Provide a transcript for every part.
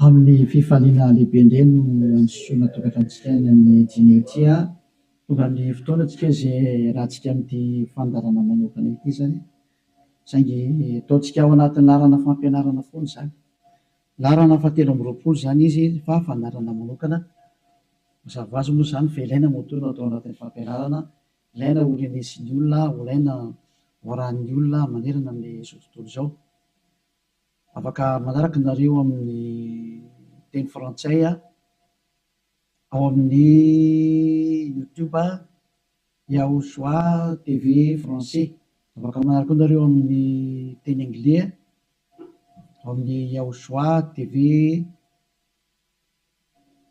Amin'ny fifaliana lehibe indray no andisoana tokantranontsika any amin'ny dimy ity. Tonga amin'ny fotoana tsika izay iarahantsika amin'ity fandaharana manokana ity izany. Saingy ataontsika ao anatin'ny laharana fampianarana foana izany. Laharana fahatelo amby roapolo izany izy fa fandaharana manokana. Mazava ho azy moa izany fa ilaina moa toa no atao anatin'ny fampianarana, ilaina ho renesin'ny olona, ho ilaina ho arahin'ny olona manerana amin'izao tontolo izao. Afaka manaraka nareo amin'ny teny frantsay ao amin'ny YouTube Yahushua TV français. Afaka manaraka koa nareo amin'ny teny anglais ao amin'ny Yahushua TV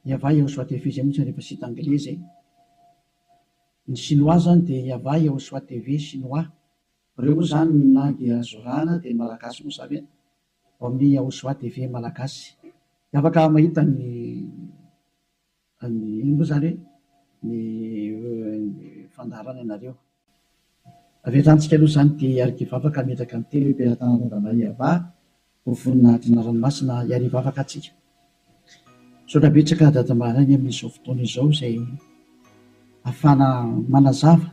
Yahvah Yahushua TV izay mihitsy rehefa site anglais izay. Ny chinois zany dia Yahvah Yahushua TV chinois. Ireo moa izany ny langue azo arahana dia ny malagasy moa izany ao amin'ny Yahushua TV malagasy. Dia afaka mahita ny ny inona moa izany hoe ny fandaharana ianareo. Avy hatrany tsika aloha izany dia hiaraka hivavaka hametraka ny teny hoe Belatanana Yahvah ho voninahitry ny anarany masina hiary hivavaka antsika. Misaotra betsaka Dada Maraina amin'izao fotoana izao izay ahafahana manazava,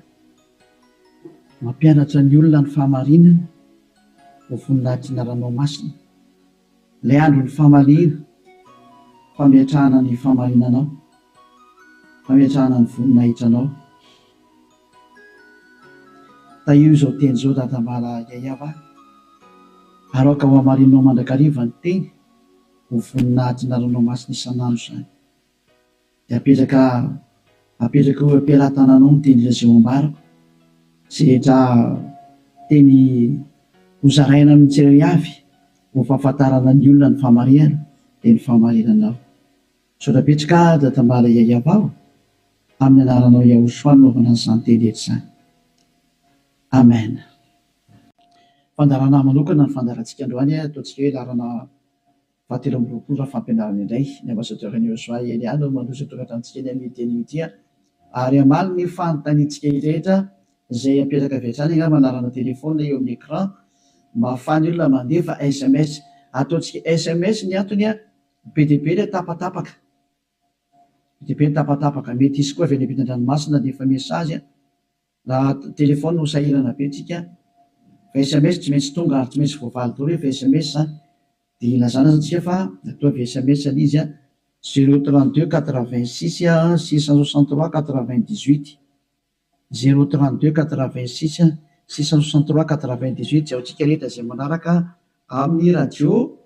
mampianatra ny olona ny fahamarinana ho voninahitry ny anaranao masina. Ilay andron'ny famaliana, fametrahana ny fahamarinanao, fametrahana ny voninahitranao. Tahio izao teny izao Dada Mala Yayava ary aoka ho hamarinao mandrakariva ny teny ho voninahitry ny anaranao masina isan'andro izany. Dia apetraka apetraka eo am-pelatananao ny teny izay ho ambarako sy rehetra teny ho zaraina amin'ny tsirairay avy ho fahafantarana ny olona ny fahamarihana dia ny fahamarinanao. Misaotra betsaka Dada Mala Yayava o! Amin'ny anaranao Yahushua no anaovana an'izany teny rehetra izany. Amen. Fandaharana manokana ny fandaharantsika androany, ataontsika hoe laharana fahatelo amby roapolo raha fampianarana indray. Ny Ambassadeur an'i Yahushua Elia no mandroso eto an-tranontsika eny amin'ity anio ity ary hamaly ny fanontaniantsika rehetra izay apetraka avy hatrany angamba laharana téléphone eo amin'ny écran mba ahafahan'ny olona mandefa sms. Ataontsika sms ny antony be dia be ilay tapatapaka. Be dia be ny tapatapaka. Mety hisy koa avy any ampitan-dranomasina handefa message. Raha téléphone ho sahirana be tsika. Fa sms tsy maintsy tonga ary tsy maintsy voavaly daholo rehefa sms zany. Dia ilazana zany tsika fa ataovy sms ilay izy an, zéro 32 86 663 98. Zéro 32 86 663 98 izay ho antsika rehetra izay manaraka amin'ny radio.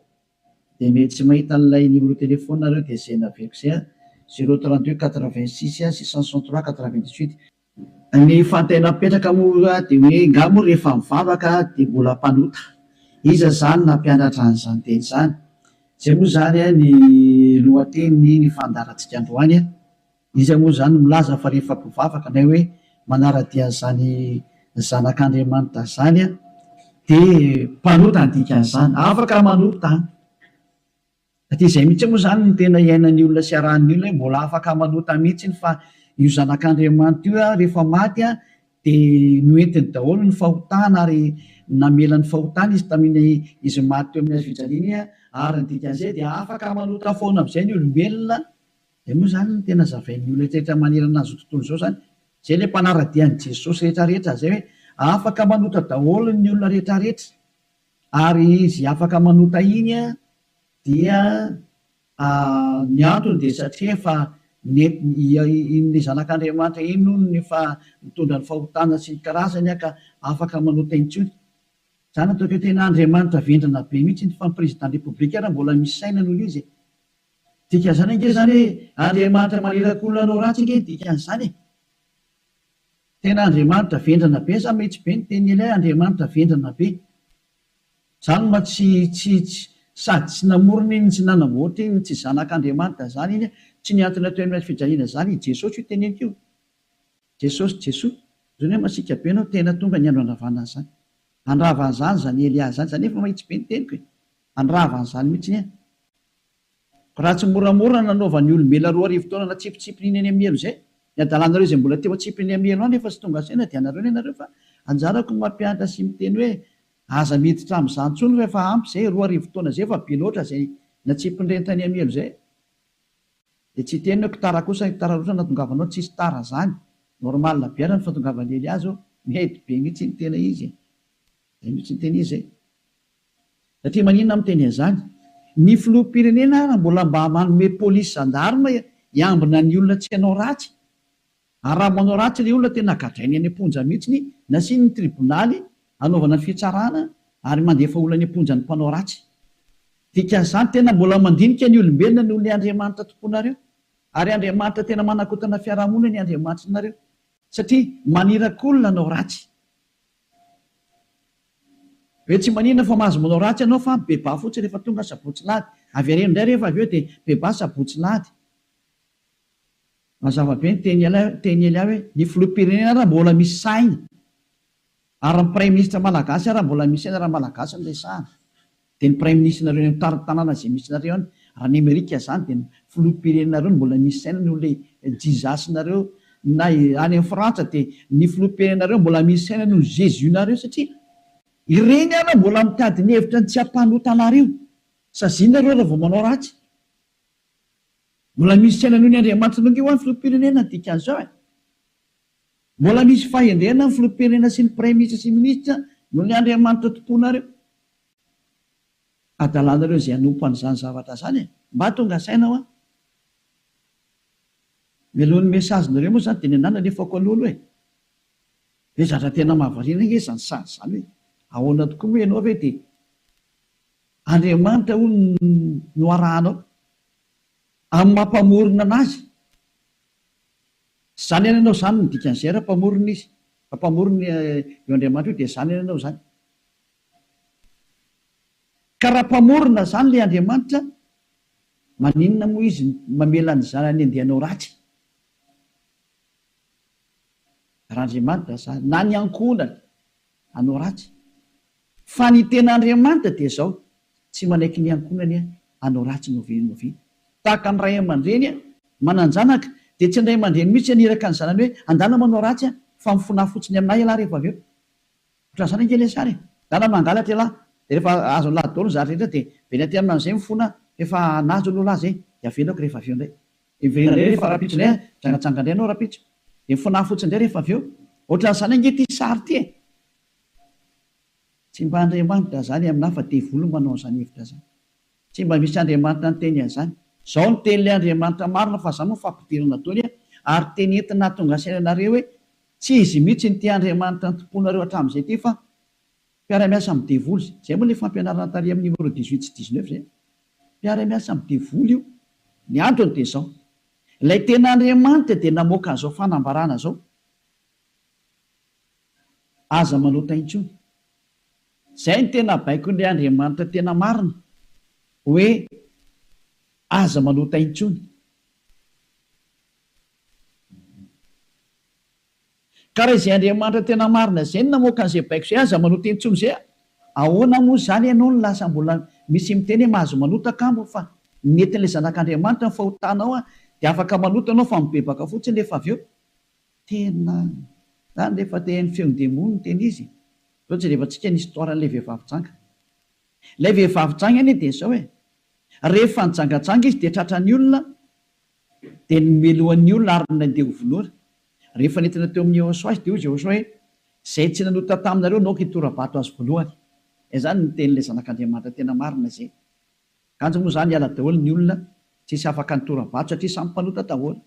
Dia mety tsy mahita an'ilay numéro téléphone nareo dia izay naveriko izay an, zéro 32 86 663 98. Ny fanontaniana mipetraka moa dia hoe nga moa rehefa mivavaka dia mbola mpanota? Iza izany nampianatra an'izany teny izany? Izay moa izany ny lohatenin'ny ny fandaharantsika androany an. Iza moa izany no milaza fa rehefa mpivavaka na hoe manara-dia an'izany zanak'Andriamanitra izany dia mpanota ny dikan'izany? Afaka manota an! Satria izay mihitsy moa izany no tena iainan'ny olona sy arahan'ny olona hoe mbola afaka manota mihitsy fa io zanak'Andriamanitra io rehefa maty dia noentiny daholo ny fahotana ary namela ny fahotana izy tamin'iny izy maty teo amin'ny hazo fijaliana iny ary ny dikan'izay dia afaka manota foana amin'izay ny olombelona. Izay moa izany no tena zavain'ny olona rehetra manerana an'izao tontolo izao izany. Izay ilay mpanara-dia an'i Jesosy rehetra rehetra izay hoe afaka manota daholo ny olona rehetra rehetra. Ary izy afaka manota iny dia ny antony dia satria efa iny zanak'Andriamanitra iny hono efa nitondra ny fahotana sy ny karazany ka afaka manota intsony. Izany ataoko hoe tena Andriamanitra vendrana be mihitsy iny fa ny président république ary mbola misy saina noho izy e. Dikan'izany ange izany hoe Andriamanitra maniraka olona hanao ratsy ange ny dikan'izany e. Tena Andriamanitra vendrana be za mihitsy be ny tenin'i Elia Andriamanitra vendrana be. Zany mba tsy tsy tsy sady tsy namorona iny tsy nanamboatra iny tsy zanak'Andriamanitra zany iny tsy nihantona teo amin'ny hazo fijaliana zany i Jesosy io teneniko io. Jesosy Jesoa. Zany hoe masiaka be anao tena tonga ny andro handravana an'izany. Handrava an'izany zany Elia zany. Zany efa mahitsy be ny teniko e. Handrava an'izany mihitsy ny Raha tsy moramora nanaovan'ny olombelona 2000 taona natsipitsipiny eny amin'ny helo izay, ny adalanareo izay mbola teo atsipiny amin'ny helo any efa tsy tonga saina dia anareo ny anareo fa anjarako ny mampianatra sy miteny hoe aza miditra amin'izany intsony fa efa ampy izay, 2000 taona izay efa be loatra izay Natsipin'ireny tany amin'ny helo izay. Dia tsy hiteny hoe tara kosa, tara loatra ny nahatongavanao, tsisy tara zany. Normal be ary ny fahatongavan'i Elia zao. Mety be mihitsy ny tena izy e. Zay mihitsy ny tena izy e. Satria maninona aho miteny an'izany? Ny filoham-pirenena ara mbola mba manome polisy gendarme hiambina ny olona tsy hanao ratsy. Ary raha manao ratsy ilay olona tena gadrainy any am-ponja mihitsiny, nasiany ny tribonaly hanaovana ny fitsarana ary mandefa olona any am-ponja ny mpanao ratsy. Dikan'izany tena mbola mandinika ny olombelona noho ilay Andriamanitra tomponareo. Ary Andriamanitra tena manakotana fiarahamonina ny Andriamanitrinareo. Satria maniraka olona hanao ratsy. Hoe tsy maninona fa mahazo manao ratsy ianao fa mibebaha fotsiny rehefa tonga sabotsy lahady. Avereno indray rehefa avy eo dia mibebaha sabotsy lahady. Mazava be ny teny teny Elia hoe ny filoham-pirenena ara mbola misy saina ary ny praiminisitra malagasy ara mbola misy saina raha malagasy no resahana dia ny praiminisitrinareo any amin'ny tanàna izay misy nareo any raha ny amerika izany dia ny filoham-pirenenareo no mbola misy saina noho ilay Jesus nareo na any amin'ny frantsa dia ny filoham-pirenenareo mbola misy saina noho ny Jesus nareo satria ireny ara mbola mitady ny hevitra ny tsy hampanota anareo saziana nareo raha vao manao ratsy. Mbola misy saina noho ny Andriamanitra noho ange hoa ny filoham-pirenena ny dikan'izao e! Mbola misy fahendrena ny filoham-pirenena sy ny praiminisitra sy minisitra noho ny Andriamanitra tomponareo. Adalanareo izay hanompo an'izany zavatra izany e! Mba tonga saina hoa! Mialohan'ny message-nareo moa izany dia ny anah nalefako aloha aloha e! Hoe zatra tena mahavariana ange izany sary izany hoe ahoana tokoa moa ianao ve dia Andriamanitra hono no arahanao? Amin'ny maha mpamorona anazy. Izany ihany ianao izany no dikan'izay raha mpamorona izy. Raha mpamorona io Andriamanitra io dia izany ihany ianao izany. Ka raha mpamorona izany ilay Andriamanitra, maninona moa izy mamela ny zanany handeha hanao ratsy? Raha Andriamanitra izany, na ny ankohonany hanao ratsy. Fa ny tena Andriamanitra dia izao, tsy manaiky ny ankohonany hanao ratsy na oviana na oviana. Tahaka ny ray aman-dreny manan-janaka, dia tsy ny ray aman-dreny mihitsy haniraka ny zanany hoe, andana manao ratsy an, fa mifonaha fotsiny aminà ialahy rehefa avy eo. Ohatran'izany ange ilay sary e! Ndana mangalatra ialahy, dia rehefa azon'ilahy daholo ny zavatra rehetra dia miverina aty aminy amin'izay mifona fa efa nahazo aloha lahy izay, dia avelako rehefa avy eo indray. Dia miverina indray rehefa rahampitso indray an, mijangajanga indray ianao rahampitso. Dia mifonaha fotsiny indray rehefa avy eo. Ohatran'izany ange ity sary ity e! Tsy mba Andriamanitra izany aminà fa devoly no manao an'izany hevitra izany. Tsy mba misy Andriamanitra niteny an'izany. Izao no tenin'ilay Andriamanitra marina fa izany moa fampidirana daholo an, ary teny entina hahatonga saina anareo hoe tsy izy mihitsy ity Andriamanitra nitompoanareo hatramin'izay ity fa mpiara-miasa amin'ny devoly. Izay moa ilay fampianarana tary amin'ny numéro 18 sy 19 izay. Mpiara-miasa amin'ny devoly io. Ny antony dia izao, ilay tena Andriamanitra dia namoaka an'izao fanambarana izao. Aza manota intsony. Izay no tena baikon'ilay Andriamanitra tena marina, hoe aza manota intsony. Ka raha izay Andriamanitra tena marina izay no namoaka an'izay baiko izay, aza manota intsony izay, ahoana moa izany ianao no lasa mbola misy miteny hoe mahazo manota kamo fa nentin'ilay zanak'Andriamanitra ny fahotanao dia afaka manota ianao fa mibebaka fotsiny rehefa avy eo. Tena zany rehefa te haino feon-demony no tena izy e! Zao jerevantsika ny histoire an'ilay vehivavy janga. Ilay vehivavy janga anie dia zao e! Rehefa nijangajanga izy dia tratran'ny olona dia nomelohan'ny olona ary nandeha ho vonoina. Rehefa nentina teo amin'i Yehosua izy dia hoy Yehosua hoe, Izay tsy nanota taminareo no aoka hitora-bato azy voalohany. Izany no tenin'ilay Zanak'Andriamanitra tena marina izay. Kanjo moa izany hiala daholo ny olona, tsisy afaka nitora-bato satria samy mpanota daholo.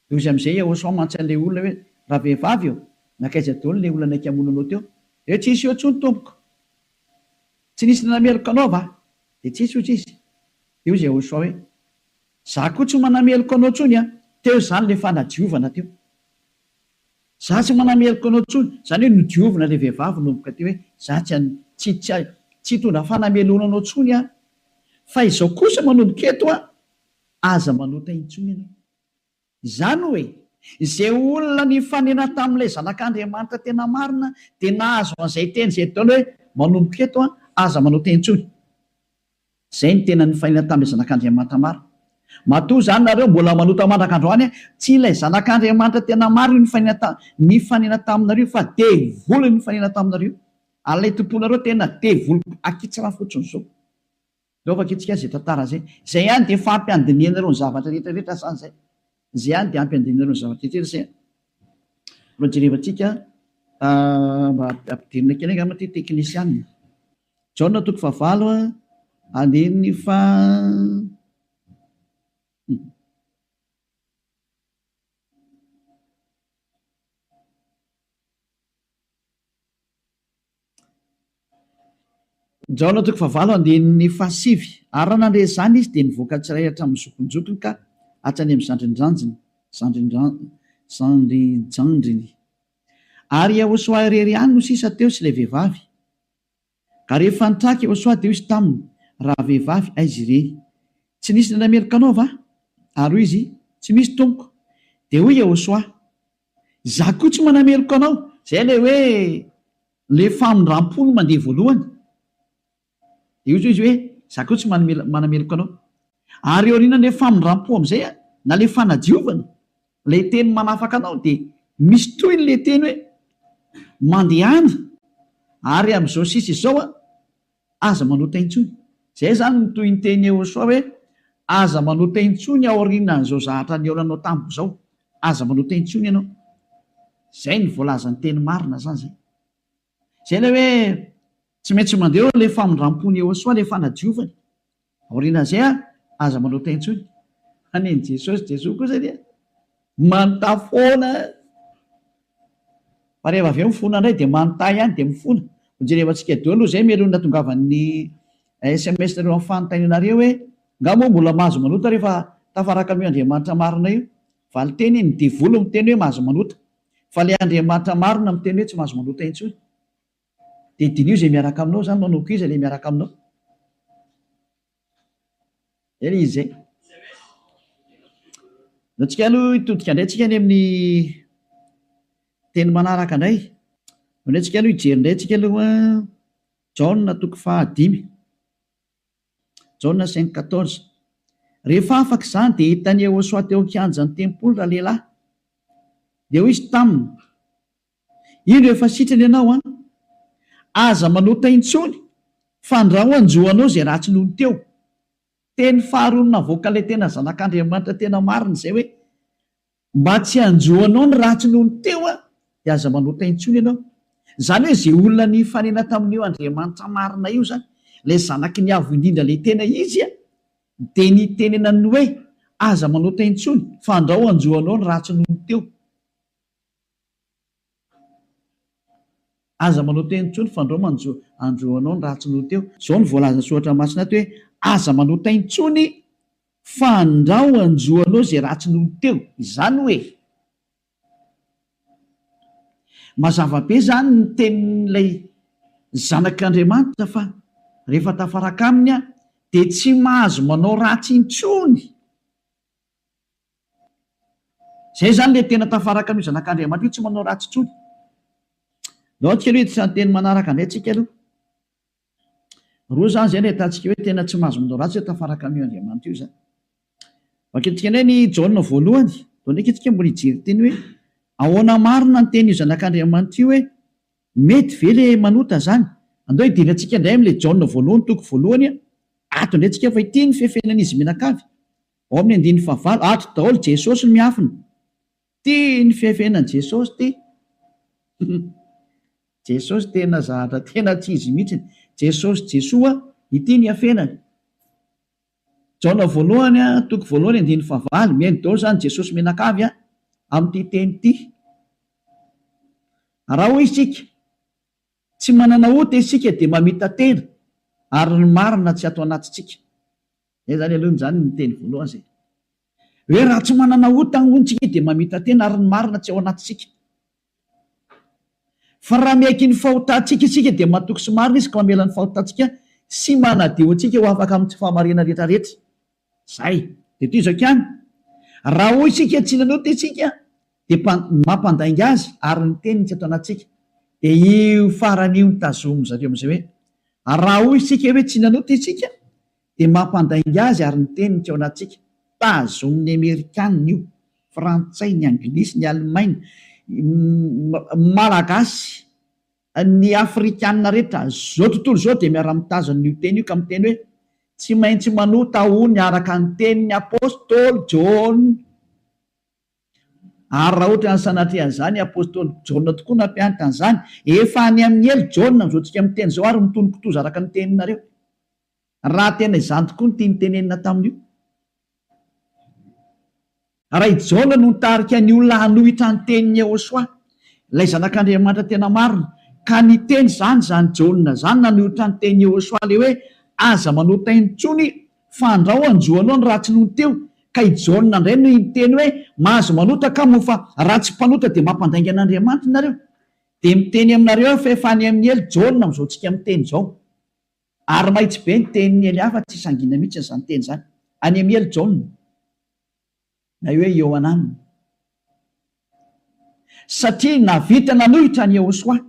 Dia hoy amin'izay Yehosua mantsy an'ilay olona hoe, Ravehivavy ô, nankaiza daholo ilay olona naika hamono anao teo? Dia hoe, Tsisy eo intsony, tompoko. Tsy nisy nanameloka anao va? Dia tsisy, hoy izy. Dia hoy Yehosua hoe, Izaho koa tsy manameloka anao intsony an! Teo izany ilay fanadiovana teo. Izaho tsy manameloka anao intsony. Izany hoe nodiovina ilay vehivavy nanomboka teo hoe, Izaho tsy tsy tsy tsy hitondra fanamelohana anao intsony aho. Fa izao kosa manomboka eto an, aza manota intsony ianao. Izany hoe, izay olona nifanena tamin'ilay Zanak'Andriamanitra tena marina dia nahazo an'izay teny izay daholo hoe, manomboka eto an, aza manota intsony. Izay no tena nifanena tamin'ilay Zanak'Andriamanitra marina. Matoa izany nareo mbola manota mandrak'androany an, tsy ilay Zanak'Andriamanitra tena marina io nifanena ta, nifanena taminareo fa devoly no nifanena taminareo. Ary ilay tomponareo tena devoly akitsirano fotsiny izao. Ndao vakintsika izay tantara izay. Izay ihany dia efa ampy handinihanareo ny zavatra rehetra rehetra izany izay. Izay ihany dia ampy handinihanareo ny zavatra rehetra rehetra izay. Mbola jerevantsika mba ampidirina kely angamba ity teknisianina. Jaona toko fahavalo andininy faha. Jaona toko fahavalo andininy fahasivy, Ary raha nandre izany izy, dia nivoaka tsirairay hatramin'ny zokinjokiny ka hatrany amin'ny zandrindrandriny, zandrinjandriny. Ary Iehôsoa irery ihany no sisa teo sy ilay vehivavy. Ka rehefa nitraka Iehôsoa, dia hoy izy taminy, Ravehivavy, aiza ireny? Tsy nisy nanameloka anao va? Ary hoy izy, Tsy misy, tompoko. Dia hoy Iehôsoa, Izaho koa tsy manameloka anao. Izay ilay hoe ilay famindram-po no mandeha voalohany. Dia hoy izy hoe, Izaho koa tsy manameloka anao. Ary aorianan'ilay famindram-po amin'izay, na ilay fanadiovana, ilay teny manafaka anao, dia misy tohiny ilay teny hoe, Mandehana, ary amin'izao sisa izao, Aza manota intsony. Zay zany ny tohinteny Yehosua hoe aza manota intsony aorianan'izao zahatra nihaonanao tamiko zao. Aza manota intsony ianao. Zay ny voalazan'ny teny marina zany zay. Zay ilay hoe tsy maintsy mandeha eo ilay famindrampon'i Yehosua, ilay fanadiovany. Aorianan'izay an, aza manota intsony. Fa nen'i Jesosy, Jesoa kosa dia manontà foana. Fa rehefa avy eo mifona indray dia manontà ihany dia mifona. Hojerevantsika daholo aloha izay mialoha ny nahatongavan'ny sms nareo amin'ny fanontanianareo hoe nga moa mbola mahazo manota rehefa tafaraka amin'io Andriamanitra marina io? Valinteny, ny devoly miteny hoe mahazo manota. Fa ilay Andriamanitra marina miteny hoe tsy mahazo manota intsony. Dia diniho izay miaraka aminao izany, manomboka iza ilay miaraka aminao? Zay ilay izy zay. Ndao tsika aloha hitodika indray tsika any amin'ny teny manaraka indray. Ndao indray tsika aloha hijery indray tsika aloha Jaona toko fahadimy. Jaona cinq quatorze. Rehefa afaka izany dia hitan'i Yehosua teo an-kianjan'ny tempoly ralehilahy. Dia hoy izy taminy, Indro efa sitrana ianao an! Aza manota intsony fandrao hanjo anao izay ratsy nony teo. Teny faharoa navoakan'ilay tena zanak'Andriamanitra tena marina izay hoe, mba tsy hanjo anao ny ratsy nony teo an, dia aza manota intsony ianao. Izany hoe izay olona nifanena tamin'io Andriamanitra marina io izany, ilay zanaky ny Avo Indrindra ilay tena izy an, dia nitenenany hoe, aza manota intsony fandrao hanjo anao ny ratsy nony teo. Aza manao teny intsony fandrao manjo andro anao ny ratsy noho teo. Zao no voalazan'ny soratra masina ato hoe aza manota intsony fandrao anjo anao izay ratsy noho teo. Izany hoe mazava be izany ny tenin'ilay zanak'Andriamanitra fa rehefa tafaraka aminy aho dia tsy mahazo manao ratsy intsony. Zay zany le tena tafaraka an'io zanak'Andriamanitra io tsy manao ratsy intsony. Ndao antsika aloha hiditra ny teny manaraka indray tsika aloha. Roa zany zay no ahitantsika hoe tena tsy mahazo manao ratsy hoe tafaraka an'io Andriamanitra io zany. Vakintsika indray ny Jaona voalohany. Ndao ndraiky tsika mbola hijery teny hoe ahoana marina ny tenin'io zanak'Andriamanitra io hoe mety ve le manota zany? Andao hidirantsika indray amin'ilay Jaona voalohany toko voalohany ato indray tsika fa ity ny fefenan'izy mianakavy. Ao amin'ny andininy fahavalo, ato daholo Jesosy no miafina. Ty ny fiafiainan'i Jesosy ty. Jesosy tena zahatra tena tsy izy mihitsiny. Jesosy Jesoa, ity ny iafenany. Jaona voalohany toko voalohany andininy fahavalo, mihaino daholo izany Jesosy mianakavy amin'ity teny ity. Raha hoy isika, tsy manana ota isika dia mamita-tena ary ny marina tsy ato anatintsika. Zay zany aloha zany ny teny voalohany zay. Hoe raha tsy manana ota hono tsika dia mamita-tena ary ny marina tsy ao anatintsika. Fa raha miaiky ny fahotantsika isika dia matoky sy marina izy ka mamela ny fahotantsika sy manadio antsika ho afaka amin'ny tsy fahamarinana rehetra rehetra. Zay. Dia toy izao ihany. Raha hoy isika tsy nanota isika dia mampandainga azy ary ny teniny tsy ato anatintsika. Dia io farany io no tazomin-dry zareo amin'izay hoe raha hoy isika hoe tsy nanota isika dia mampandainga azy ary ny teniny tsy ao anatintsika. Tazomin'ny Amerikanina io, Frantsay, ny Anglisy, ny Alemaina, Malagasy, ny Afrikanina rehetra, zao tontolo izao dia miara-mitazona io teny io ka miteny hoe. Tsy maintsy manota hono araka ny tenin'ny apostoly Jaona. Ary raha ohatra ny sanatria an'izany, apostoly Jaona tokoa nampianatra an'izany. Efa any amin'ny helo Jaona amin'izao tsika miteny izao ary mitono kitoza araka ny teninareo. Raha tena izany tokoa no tiany tenenina tamin'io. Raha i Jaona no nitarika ny olona hanohitra ny tenin'i Yehosua, ilay Zanak'Andriamanitra tena marina, ka niteny izany izany Jaona izany nanohitra ny tenin'i Yehosua ilay hoe aza manota intsony fa andrao hanjo anao ny ratsy nony teo, ka i Jaona indray no niteny hoe mahazo manota ka moa fa raha tsy mpanota dia mampandainga an'Andriamanitra nareo. Dia miteny aminareo aho fa efa any amin'ny helo Jaona amin'izao tsika miteny izao. Ary mahitsy be ny tenin'i Elia fa tsy sangiana mihitsy izany teny izany. Any amin'ny helo Jaona. Na hoe Iohanana. Satria nahavita nanohitra an'i Yehosua.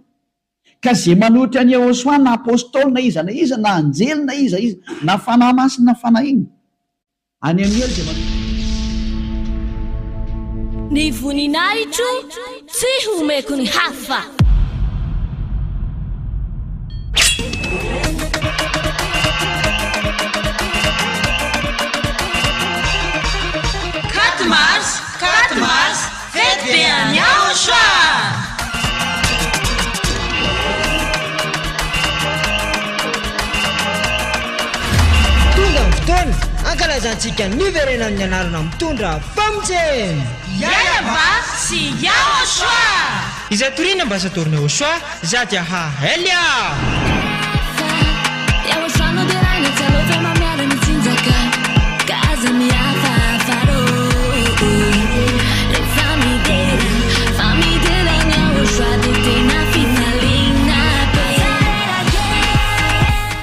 Ka izay manohitra an'i Yehosua na apostoly na iza na iza na anjely na iza iza na fanahy masina na fanahy inona. Any amin'ny helo izay manohitra. Ny voninahitro tsy homeko ny hafa. Quatre mars, quatre mars, fety be any Aotra! Tonga ny fotoana hankalazantsika ny niverenan'ny anarana mitondra famonjena! Yayava sy Yahoshua! Izay toriana Ambasadaorin'i Yahoshua, Zadiaha Elia!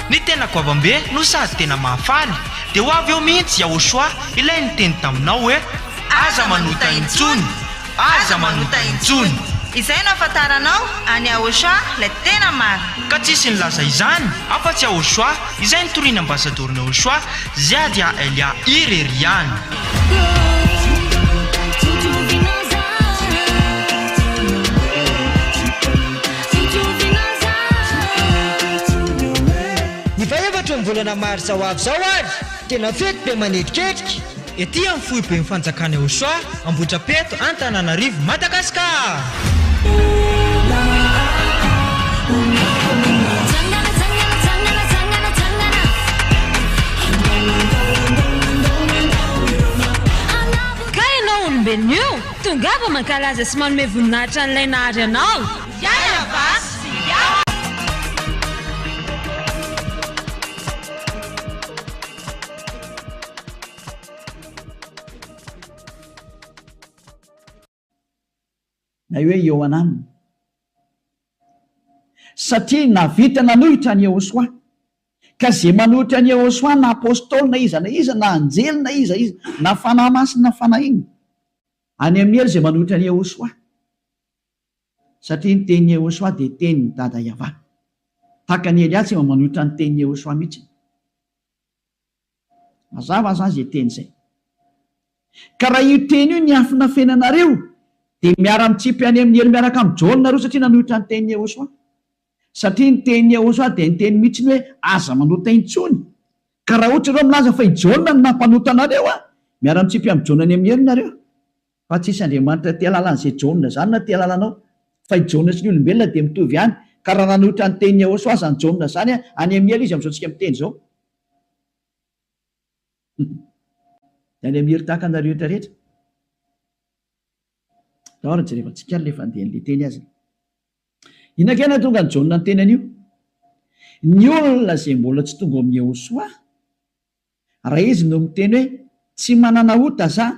Ny tena goavambe no sady tena mahafaly, dia ho avy eo mihitsy Yahoshua ilay niteny taminao hoe, Aza manota intsony! Aza manota intsony! Izay no ahafantaranao an'i Yahoshuah ilay tena marina. Ka tsisy nilaza izany afa-tsy Yahoshuah izay nitorian'ny ambasadorin'i Yahoshuah, Ziadia Elia irery ihany. Ny fahefatry ny volana marsa ho avy izao ary, tena fety be manetriketrika. Ety amin'ny foiben'ny fanjakana Eosoa, Ambohitrapeto, Antananarivo, Madagasikara! Ka ianao olombelona io, tongava mankalaza sy manome voninahitra an'ilay nahary anao. Yaya Basy sy Yah. Na hoe Iohanana. Satria nahavita nanohitra an'i Yehosua. Ka izay manohitra an'i Yehosua na apostoly na iza na iza na anjely na iza iza na fanahy masina na fanahy inona. Any amin'ny helo izay manohitra an'i Yehosua. Satria ny tenin'i Yehosua dia tenin'i Dada Yavah. Tahaka an'i Elia tsy mba manohitra ny tenin'i Yehosua mihitsy. Mazava zany zay teny zay. Ka raha io teny io niafinafenanareo dia miara mitsipy any amin'ny helo miaraka amin'i Jaona nareo satria nanohitra ny tenin'i Yehosua. Satria ny tenin'i Yehosua dia niteny mihitsy ny hoe aza manota intsony. Ka raha ohatra ianao milaza fa i Jaona no nampanota anareo an, miara mitsipy amin'i Jaona any amin'ny helo nareo. Fa tsisy Andriamanitra te halala an'izay Jaona izany na te halala anao. Fa i Jaona sy ny olombelona dia mitovy ihany. Ka raha nanohitra ny tenin'i Yehosua izany Jaona izany an, any amin'ny helo izy amin'izao tsika miteny izao. Dia any amin'ny helo tahaka anareo rehetra rehetra. Ndao ary jerevantsika ary ilay fandehan'ilay teny aza. Inona kay nahatonga an'i Jaona niteny an'io? Ny olona izay mbola tsy tonga ao amin'i Yehosua, Raha izy no miteny hoe tsy manana ota za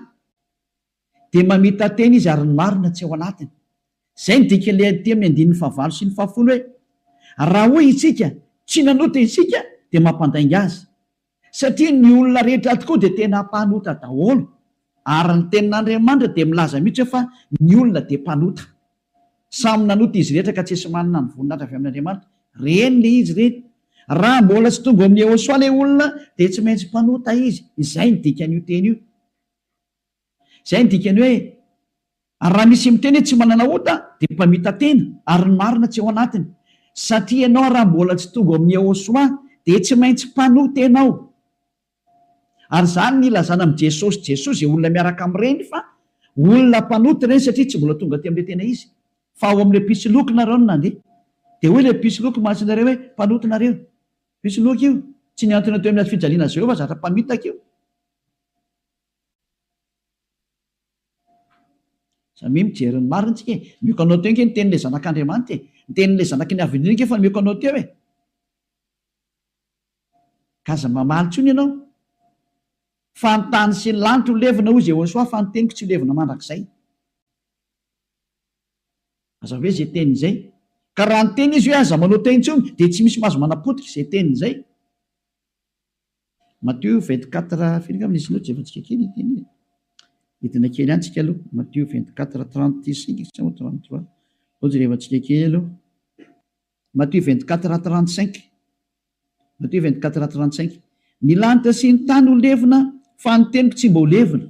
dia mamita-tena izy ary ny marina tsy ao anatiny. Izay no dikan'ilay aty amin'ny andininy fahavalo sy ny fahafolo hoe raha hoy isika tsy nanota isika dia mampandainga azy. Satria ny olona rehetra tokoa dia tena mpanota daholo ary ny tenin'Andriamanitra dia milaza mihitsy hoe fa ny olona dia mpanota. Samy nanota izy rehetra ka tsisy manana ny voninahitra avy amin'Andriamanitra. Reny le izy reny. Raha mbola tsy tonga ao amin'i Yehosua le olona dia tsy maintsy mpanota izy. Izay ny dikan'io teny io. Izay ny dikany hoe ary raha misy miteny hoe tsy manana ota dia mpamita-tena ary ny marina tsy ao anatiny. Satria ianao raha mbola tsy tonga ao amin'i Yehosua dia tsy maintsy mpanota ianao. Ary izany no ilazana amin'i Jesosy Jesoa izay olona miaraka amin'ireny fa olona mpanota ireny satria tsy mbola tonga aty amin'ilay tena izy. Fa ao amin'ilay mpisoloky nareo no nandeha. Dia hoy ilay mpisoloky mantsy nareo hoe mpanota nareo. Mpisoloky io. Tsy nihantona teo amin'ny hazo fijaliana azy ireo fa zatra mpamitaka io. Samia mijery ny marina tsika e. Omeko anao teo ange ny tenin'ilay zanak'Andriamanitra e. Ny tenin'ilay zanaky ny Avo Indrindra ange efa nomeko anao teo e. Ka aza mamaly intsony ianao. Fa ny tany sy ny lanitra ho levona hoy Jehosoa fa ny teniko tsy ho levona mandrakizay. Aza hoe izay teniny izay. Ka raha niteny izy hoe aza manao teny intsony dia tsy misy mahazo manapotika izay teniny izay. Matio 24 firy angamba nisy loatra jerevantsika kely ity anie. Hidina kely ihany tsika aloha. Matio 24 35 sa 33. Ao jerevantsika kely aloha. Matio 24 35. Matio 24 35. Ny lanitra sy ny tany ho levona fa ny teniko tsy mba ho levona.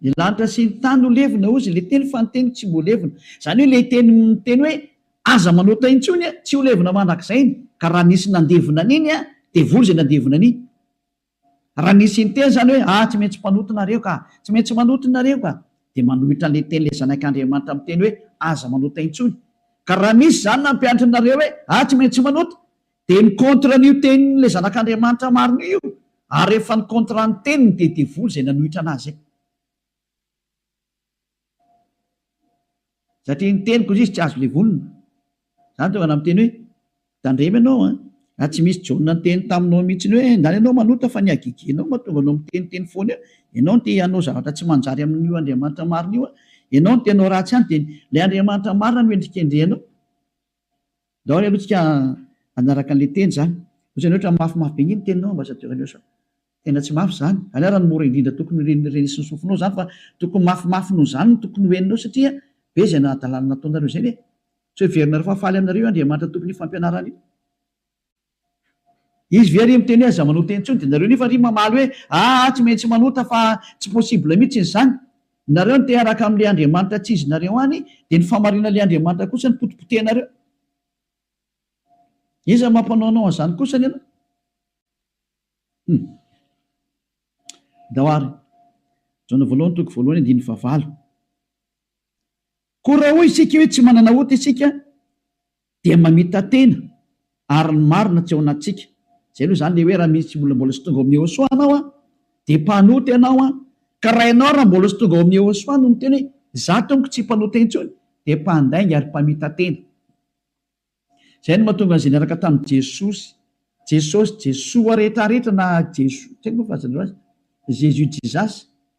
Ny lanitra sy ny tany ho levona hozy ilay teny fa ny teniko tsy mba ho levona. Izany hoe ilay teny miteny hoe aza manota intsony tsy ho levona mandrakizay iny. Ka raha nisy nandevona an'iny devoly izay nandevona an'iny. Raha nisy niteny izany hoe ah tsy maintsy mpanota nareo ka, tsy maintsy manota nareo ka, dia manohitra an'ilay teny ilay zanak'Andriamanitra miteny hoe aza manota intsony. Ka raha misy izany nampianatra anareo hoe ah tsy maintsy manota, Dia ny contre an'io tenin'ilay zanak'Andriamanitra marina io io, ary rehefa ny contre ny teniny dia devoly izay nanohitra an'azy izay. Satria ny teniko izy tsy azo levonina. Izany tonga na miteny hoe, tandremo ianao an, raha tsy misy Jaona niteny taminao mihitsy hoe ndany ianao manota fa ny hagegenao mahatonga anao miteniteny foana eo, ianao no te hanao zavatra tsy manjary amin'io Andriamanitra marina io an, ianao no te hanao ratsy any dia ilay Andriamanitra marina no endrikendrehanao. Ndao ary aloha tsika hanaraka an'ilay teny izany. Ohatrany ohatra mafimafy be nge ny teninao ambassadeur Aniosa. Tena tsy mafy izany. Any ary ny mora indrindra tokony ho renesin'ny sofinao izany fa tokony mafimafy noho izany no tokony ho henonao satria be izay hadalana nataonareo izay ve? Tsy heverinareo fa faly aminareo io Andriamanitra tompon'io fampianarana io? Izy ve ary miteny hoe aza manota intsony dia nareo nefa ary mamaly hoe aa tsy maintsy manota fa tsy possible mihitsy izany. Nareo no te hiaraka amin'ilay Andriamanitra tsy izy nareo any dia ny fahamarinan'ilay Andriamanitra kosa no potipotehinareo. Iza mampanao anao an'izany kosa ianao? Hum. Ndao ary. Jaona voalohany toko voalohany andininy fahavalo. Koa raha hoy isika hoe tsy manana ota isika dia mamita-tena ary ny marina tsy ao anatintsika. Izay aloha izany ilay hoe raha misy olona mbola tsy tonga ao amin'i Yehosua anao an, dia mpanota ianao an, ka raha ianao raha mbola tsy tonga ao amin'i Yehosua no miteny hoe izaho tompoko tsy mpanota intsony dia mpandainga ary mpamita-tena. Izay no mahatonga an'izay niaraka tamin'i Jesosy, Jesosy, Jesoa rehetra rehetra na Jesoa, tsy haiko moa fahazanareo azy, Jésus Jesus,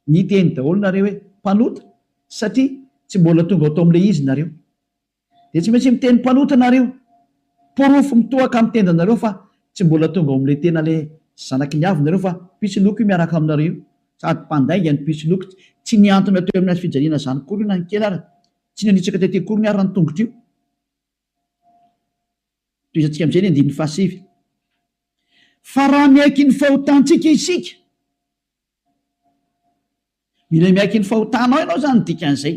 niteny daholo nareo hoe mpanota satria tsy mbola tonga ao tao amin'ilay izy nareo. Dia tsy maintsy miteny mpanota nareo. Porofo mitohaka amin'ny tendanareo fa tsy mbola tonga ao amin'ilay tena ilay zanaky ny avo nareo fa mpisoloky io miaraka aminareo io. Sady mpandainga ny mpisoloky. Tsy nihantona teo amin'ny hazo fijaliana izany akory io na ny kely ara. Tsy nanitsaka tety akoriny ara ny tongotra io. Tohizantsika amin'izay ny andininy fahasivy. Fa raha miaiky ny fahotantsika isika, mila miaiky ny fahotanao ianao izany ny dikan'izay,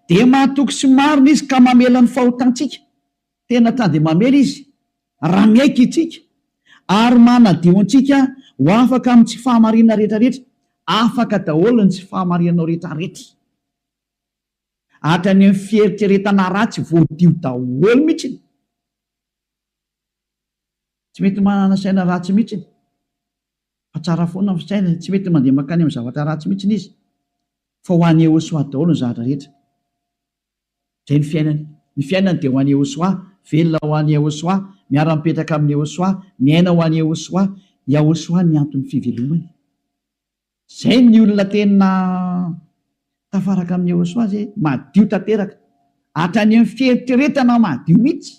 dia mahatoky sy marina izy ka mamela ny fahotantsika. Tena ta dia mamela izy raha miaiky isika ary manadio antsika ho afaka amin'ny tsy fahamarinana rehetrarehetra. Afaka daholo ny tsy fahamarinanao rehetrarehetra. Hatrany amin'ny fieritreretana ratsy voadio daholo mihitsy. Tsy mety manana saina ratsy mihitsy fa tsara foana ny fisainany, tsy mety mandeha mankany amin'ny zavatra ratsy mihitsy izy fa ho an'i Yehosua daholo ny zavatra rehetra. Izay ny fiainany. Ny fiainany dia ho an'i Yehosua, velona ho an'i Yehosua, miara-mipetraka amin'i Yehosua, miaina ho an'i Yehosua. Yahosua ny anton'ny fivelomany. Zay ny olona tena tafaraka amin'i Yehosua zay, madio tanteraka, hatrany amin'ny fieritreretana madio mihitsy.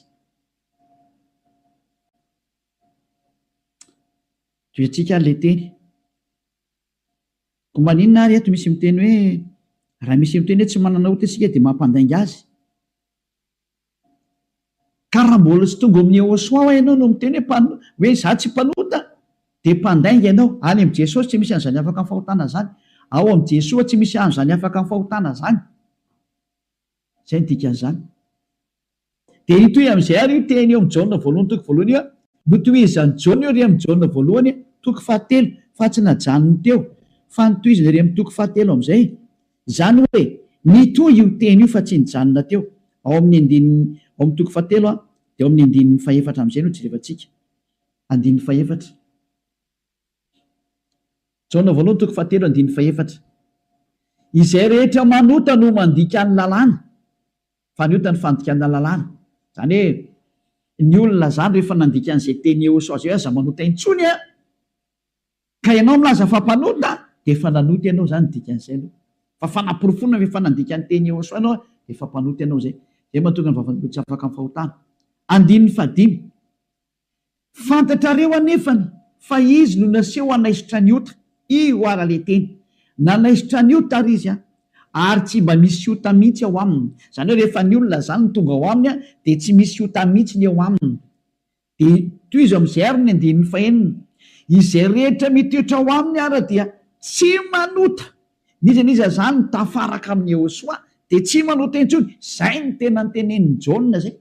Tohizantsika ary ilay teny. Koa maninona ary eto misy miteny hoe raha misy miteny hoe tsy manana ota isika dia mampandainga azy? Ka raha mbola tsy tonga ao amin'i Yehosua hoa ianao no miteny hoe mpano, hoe izaho tsy mpanota, dia mpandainga ianao. Any amin'i Jesosy tsy misy an'izany afaka amin'ny fahotana izany. Ao amin'i Jesoa tsy misy an'izany afaka amin'ny fahotana izany. Izay no dikan'izany. Dia hitohy amin'izay ary io teny eo amin'i Jaona voalohany toko voalohany io. Notohizan'i Jaona io ry amin'i Jaona voalohany. toko fahatelo fa tsy najanony teo fa notohiziny ery amin'ny toko fahatelo amin'izay. Izany hoe nitohy io teny io fa tsy nijanona teo. Ao amin'ny andininy, ao amin'ny toko fahatelo dia ao amin'ny andininy fahefatra amin'izay no jerevantsika. Andininy fahefatra. Jaona voalohany toko fahatelo andininy fahefatra. Izay rehetra manota no mandika ny lalàna. Fa ny ota ny fandikana lalàna. Izany hoe ny olona izany rehefa nandika an'izay teny Yehosua izay hoe aza manota intsony an! Ka ianao milaza fa mpanota dia efa nanota ianao izany ny dikan'izay aloha. Fa fanaporofoana fa efa nandika ny teny Yehosua ianao dia efa mpanota ianao izay. Izay mahatonga ny vavan'olona tsy afaka amin'ny fahotana. Andininy fahadimy. Fantatrareo anefany fa Izy no naseho hanaisotra ny ota. Io ara le teny. Nanaisotra ny ota ary Izy an. Ary tsy mba misy ota mihitsy ao aminy. Izany hoe rehefa ny olona izany no tonga ao aminy an, dia tsy misy ota mihitsy ny eo aminy. Dia tohizo amin'izay ary ny andininy fahenina. Izay rehetra mitoetra ao aminy ara dia tsy manota. N'iza n'iza izany no tafaraka amin'i Yehosua dia tsy manota intsony. Izay no tena notenenin'i Jaona izay.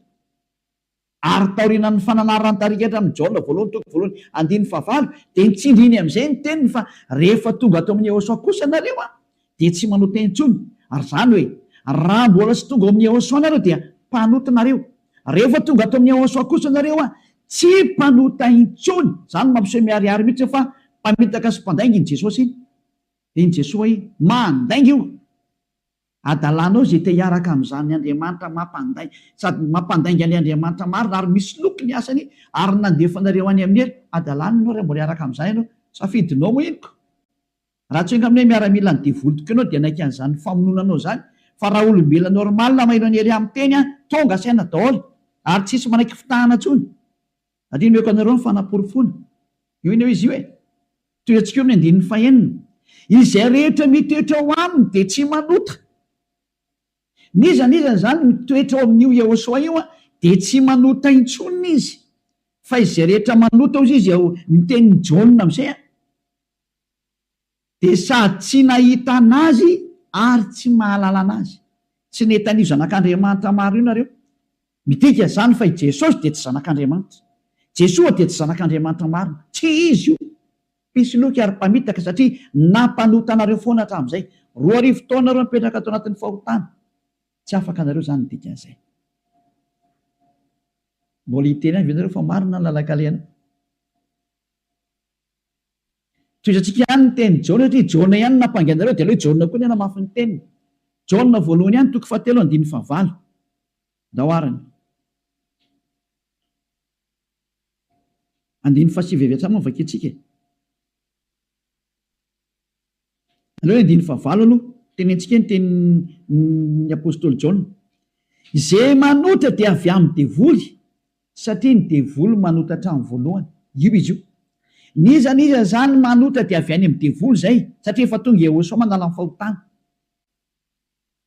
Ary taorianan'ny fananarana tarika hatramin'ny Jaona voalohany toko voalohany andininy fahavalo dia nitsindriny amin'izay ny teniny fa rehefa tonga ato amin'i Yehosua kosa nareo an dia tsy manota intsony ary izany hoe raha mbola tsy tonga ao amin'i Yehosua nareo dia mpanota nareo rehefa tonga ato amin'i Yehosua kosa nareo an tsy mpanota intsony izany no mampiseho miharihary mihitsy fa mpamitaka sy mpandainga iny Jesosy iny iny Jesoa iny mandainga io Adalanao izay te hiaraka amin'izany Andriamanitra mampandainga sady mampandainga ilay Andriamanitra marina ary misoloky ny asany ary nandefa anareo any amin'ny helo. Adalana ianao raha mbola hiaraka amin'izany ianao. Safidinao moa iny ko. Raha tsy enga amin'ny hoe miaramilan'ny devoly tokoa ianao dia hanaiky an'izany famonoana anao izany fa raha olombelona normal maheno an'i Elia miteny an, tonga saina daholo ary tsisy manaiky fitahana intsony. Ary omeko anareo ny fanaporofoana. Io anie izy io e! Tohizatsika eo amin'ny andininy fahenina. Izay rehetra mitoetra ao aminy dia tsy manota. N'iza n'iza izany mitoetra ao amin'io Yehosua io dia tsy manota intsony izy. Fa izay rehetra manota hozy izy ao ny tenin'i Jaona amin'izay dia sady tsy nahita an'Azy ary tsy mahalala an'Azy. Tsy nahita an'io Zanak'Andriamanitra maro io nareo. Midika izany fa i Jesosy dia tsy Zanak'Andriamanitra. Jesoa dia tsy Zanak'Andriamanitra marina. Tsy Izy io. Mpisoloky ary mpamitaka satria nampanota anareo foana hatramin'izay. 2000 taona nareo nipetraka tao anatin'ny fahotana. Tsy afaka anareo izany ny dikan'izay. Mbola hiteny ihany ve nareo fa marina ny lalan-kalehanao? Tohizantsika ihany ny tenin'i Jaona satria Jaona ihany no nampangy anareo dia aleo i Jaona koa ny hanamafy ny teniny. Jaona voalohany ihany toko fahatelo andininy fahavalo. Ndao arany. Andininy fahasivy avy hatrany moa no vakintsika e. Aleo ny andininy fahavalo aloha, tenentsika ny tenin'ny apostoly Jaona. Izay manota dia avy amin'ny devoly, satria ny devoly manota hatramin'ny voalohany. Io izy io. N'iza n'iza izany manota dia avy any amin'ny devoly izay, satria efa tonga Yehosua manala ny fahotana.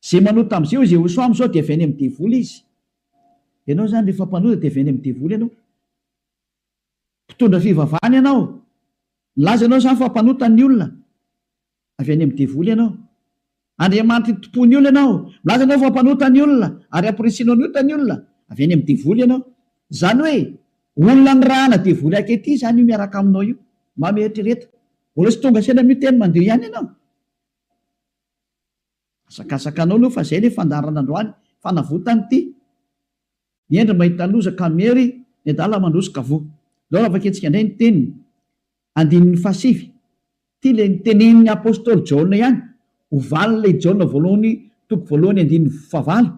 Izay manota amin'izay hoy Yehosua amin'izao dia avy any amin'ny devoly izy. Ianao izany rehefa mpanota dia avy any amin'ny devoly ianao. Mpitondra fivavahana ianao. Milaza ianao izany fa mpanota ny olona. Avy any amin'ny devoly ianao. Andriamanitry ny tompon'ny olona ianao. Milaza ianao fa mpanota ny olona ary amporisihinao ny ota ny olona. Avy any amin'ny devoly ianao. Izany hoe olona nirahana devoly ankehitriny izany io miaraka aminao io. Mba mieritrereta. Mbola tsy tonga saina amin'io teny mandeha ihany ianao. Asakasaka anao aloha fa zay le fandaharana androany, fanavotana ity. Ny hendry mahita loza ka miery, ny adala mandroso ka voa. Ndao raha vakintsika indray ny teniny, andininy fahasivy. Ity le nitenenin'ny apostoly Jaona ihany, ho valin'ilay Jaona voalohany toko voalohany andininy fahavalo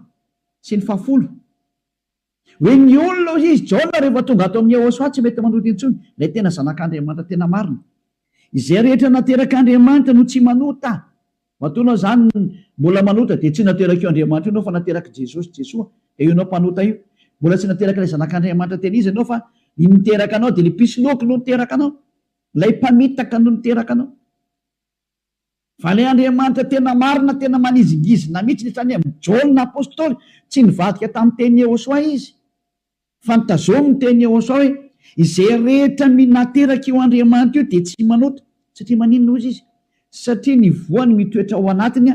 sy ny fahafolo. Hoe ny olona hoy izy, Jaona rehefa tonga ato amin'i Yehosua tsy mety manota intsony, ilay tena zanak'Andriamanitra tena marina. Izay rehetra naterak'Andriamanitra no tsy manota. Matoa ianao izany mbola manota dia tsy naterak'io Andriamanitra io ianao fa naterak'i Jesosy, Jesoa, dia io ianao mpanota io. Mbola tsy naterak'ilay zanak'Andriamanitra tena izy ianao fa ny niteraka anao dia ilay mpisoloky no niteraka anao. Ilay mpamitaka no niteraka anao. Fa ilay Andriamanitra tena marina, tena manizingizina mihitsy ny hatrany amin'i Jaona Apostoly, tsy nivadika tamin'ny tenin'i Yehosua izy, fa notazominy ny tenin'i Yehosua hoe, Izay rehetra nateraka io Andriamanitra io dia tsy manota. Satria maninona hozy izy? Satria ny voany mitoetra ao anatiny